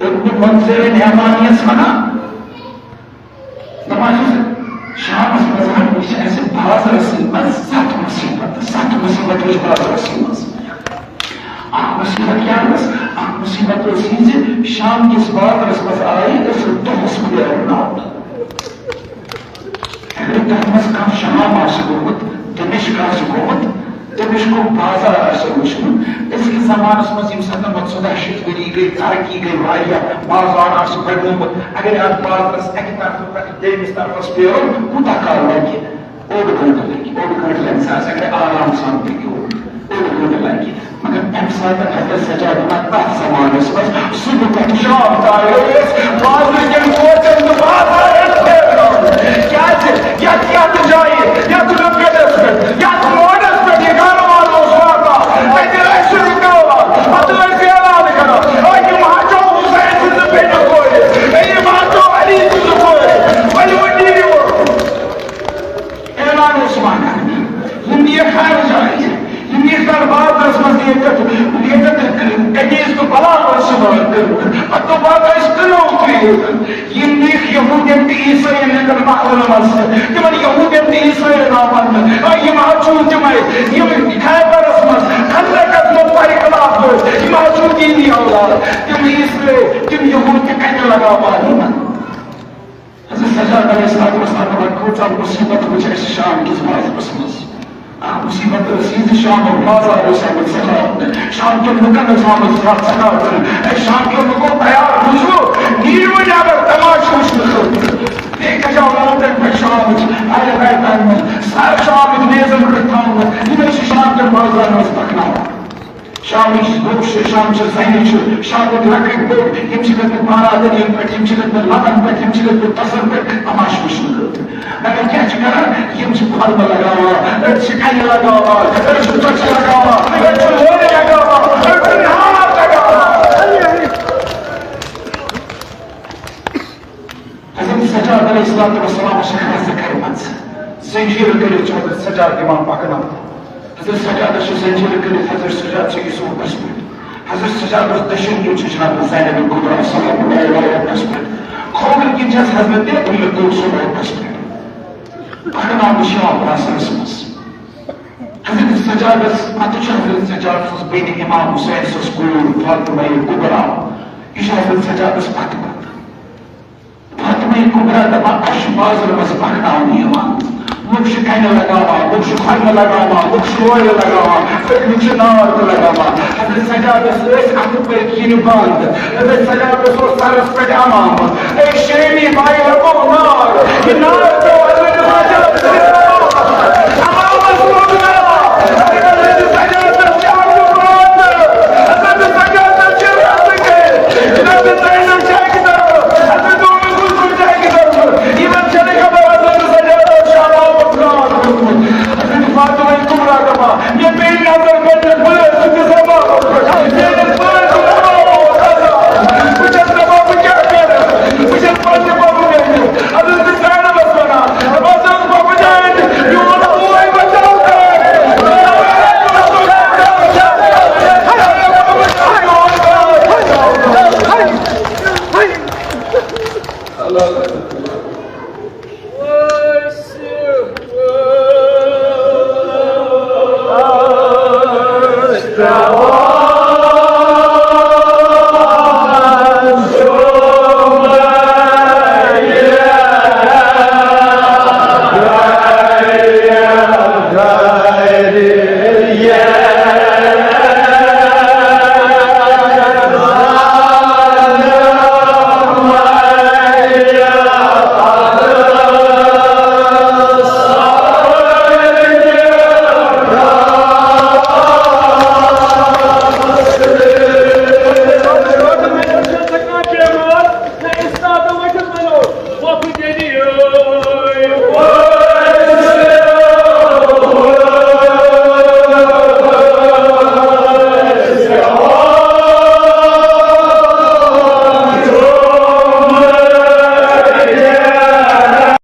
ابن منذر نعمانیَس وَنان، دَپان چھُس، شامَس منٛز ہن وٕچھ اَسہِ بازرَسٕے منٛز ستھ مُصیٖبت، ستھ مُصیٖبت وٕچھ بازرَسٕے منٛز۔ اکھ مُصیٖبت کیٛاہ ٲس؟ اکھ مُصیٖبت ٲس یہِ زِ شام کِس بازرَس منٛز آیہِ أسۍ دۄہَس پھیرناونہٕ۔ اگر تَتھ منٛز کانٛہہ شام آسہِ گوٚمُت، دَمِشق آسہِ گوٚمُت، دَمِشقُک بازار آسہِ وٕچھمُت۔ أزکِس زمانَس منٛز ییٚمہِ ساتہٕ مقصد شیٖتھ ؤری گٔے، ترقی گٔے واریاہ، بازار آسہِ بَڑیومُت، اگر اَتھ بازرَس اَکہِ طرفہٕ پٮ۪ٹھ دوٚیمِس طرفَس پھیرُن، کوٗتاہ کال لَگہِ؟ اوٚڑ گٲنٛٹہٕ لَگہِ، اوٚڑ گٲنٛٹہٕ لَگہِ، سُہ ہسا گٔے آرام سان پٔکِو، اوٚڑ گٲنٛٹہٕ لَگہِ۔ مگر اَمہِ ساتہٕ حضرت سجاد وَنان تَتھ زمانَس منٛز، صُبح پٮ۪ٹھ شام تام ٲسۍ بازرٕ کٮ۪ن کوچَن تہٕ بازارَن پھیرناوان۔ کیٛازِ؟ یَتھ، یَتھ جایہِ، یَتھ لُکَس پٮ۪ٹھ، یَتھ موڈَس پٮ۪ٹھ یہِ گَرٕ وول اوس واتان، تَتہِ ٲسۍ رُکاوان، پَتہٕ ٲسۍ اعلان کران، "ہے، یِم ہا چھِ حسین سٕنٛزٕ بیٚنہِ کورِ، ہے، یِم ہا چھِ علی سٕنٛزٕ کورِ، ؤلِو نیٖرِو۔" اعلان اوس یِوان کرنہٕ۔ یِم نِیَکھ ہر جایہِ، یِم نِیَکھ تَتھ بازرَس منٛز، نِیَکھ تَتھ، نِیَکھ تَتھ قمیٖض تہٕ بلاوَر چھِ یِوان کٔرمٕژ۔ پَتہٕ دوٚپ، "وَلہٕ أسۍ کٕنو تہِ ییٚتٮ۪ن۔" یِم نِیَکھ یہوٗدٮ۪ن تہٕ عیٖسٲیَن ہٕنٛدٮ۪ن محلَن منٛز، تِمَن یہوٗدٮ۪ن تہٕ عیٖسٲیَن آو وَننہٕ، "آ، یِم حظ چھِو تِمَے، یِم خیبرَس منٛز خندقَس منٛز تۄہہِ خلاف ٲسۍ، یِم حظ چھِو دینی اولاد۔" تِم عیٖسٲے، تِم یہوٗد تہِ کَنہِ لگاوان یِمَن۔ حضرت سجاد علیہ الصلوۃ والسلام دَپان، کۭژاہ مُصیٖبت وٕچھ اَسہِ شام کِس بازرَس منٛز۔ اَکھ مُصیٖبت ٲس یہِ زِ شامُک بازار اوس آمُت سجاونہٕ، شام کٮ۪ن لُکَن ٲس آمٕژ راتھ سجاونہٕ۔ اے شام کٮ۪و لُکو، تیار روٗزِو، نیٖرِو نٮ۪بر تماشہٕ وٕچھنہٕ خٲطرٕ۔ بیٚیہِ کھَجاو لوٗکَن پٮ۪ٹھ شامٕچ اَلہِ بیٹَن منٛز، سر شامٕچ میزَن پٮ۪ٹھ تھاونہٕ، یِمَے چھِ شام کٮ۪ن بازرَن منٛز پَکناوان۔ شامٕچ لُکھ چھِ، شام چھِ زَنہِ چھِ، شامٕکۍ لۄکٕٹۍ بٔڑۍ، یِم چھِ گٔمٕتۍ باراتَن یَن پٮ۪ٹھ، یِم چھِ گٔمٕتۍ لَتَن پٮ۪ٹھ، یِم چھِ گٔمٕتۍ تَسَن پٮ۪ٹھ تماشہٕ وٕچھنہٕ خٲطرٕ۔ مگر کیٛاہ چھِ کَران؟ یِم چھِ خۄرمہٕ لَگاوان، أڑۍ چھِ کَنہِ لَگاوان، أڑۍ چھِ ژۄچہِ لَگاوان، أڑۍ چھِ لورِ لَگاوان، أڑۍ چھِ نار لَگاوان۔ حضرت سجاد علیہ الصلوۃ والسلام چھِ کھَسہٕ کٔرمٕژ۔ زنجیٖر کٔرِتھ چھُ حضرت سجاد یِوان پَکناونہٕ۔ حضرت سجادَس چھِ زنجیٖر کٔرِتھ، حضرت سجاد چھِ یہِ صورتَس پٮ۪ٹھ۔ حضرت سجادَس دٔچھِنۍ کِنۍ چھِ جناب زینب کُبریٰ سلام اللہ علیہَس پٮ۪ٹھ۔ کھووٕرۍ کِنۍ چھِ حضرت اُمہِ کلثوم عورتَس پٮ۪ٹھ۔ پَکناونہٕ چھِ یِوان بازرَس منٛز۔ حضرت سجادَس، پَتہٕ چھُ حضرت سجاد سٕنٛز بیٚنہِ امام حسین سٕنٛز کوٗر فاطمہ کُبریٰ، یہِ چھِ حضرت سجادَس پَتہٕ پَتہٕ۔ فاطمہ کُبریٰ دَپان، اَسہِ چھُ بازرٕ منٛز پَکناونہٕ یِوان۔ لُکھ چھِ کَنہِ لَگاوان، لُکھ چھِ کھۄرمہٕ لَگاوان، لُکھ چھِ لورِ لَگاوان، أڑۍ لُکھ چھِ نار تہِ لَگاوان۔ حضرت سجادَس ٲسۍ اَتھٕ پٔتۍ کِنۍ بنٛد۔ حضرت سجادَس اوس سَرَس پٮ۪ٹھ عمامہٕ۔ اے شیمی بھائی، لَگو نار۔ یہِ نار پیوٚو حضرت سجادَس سَرَس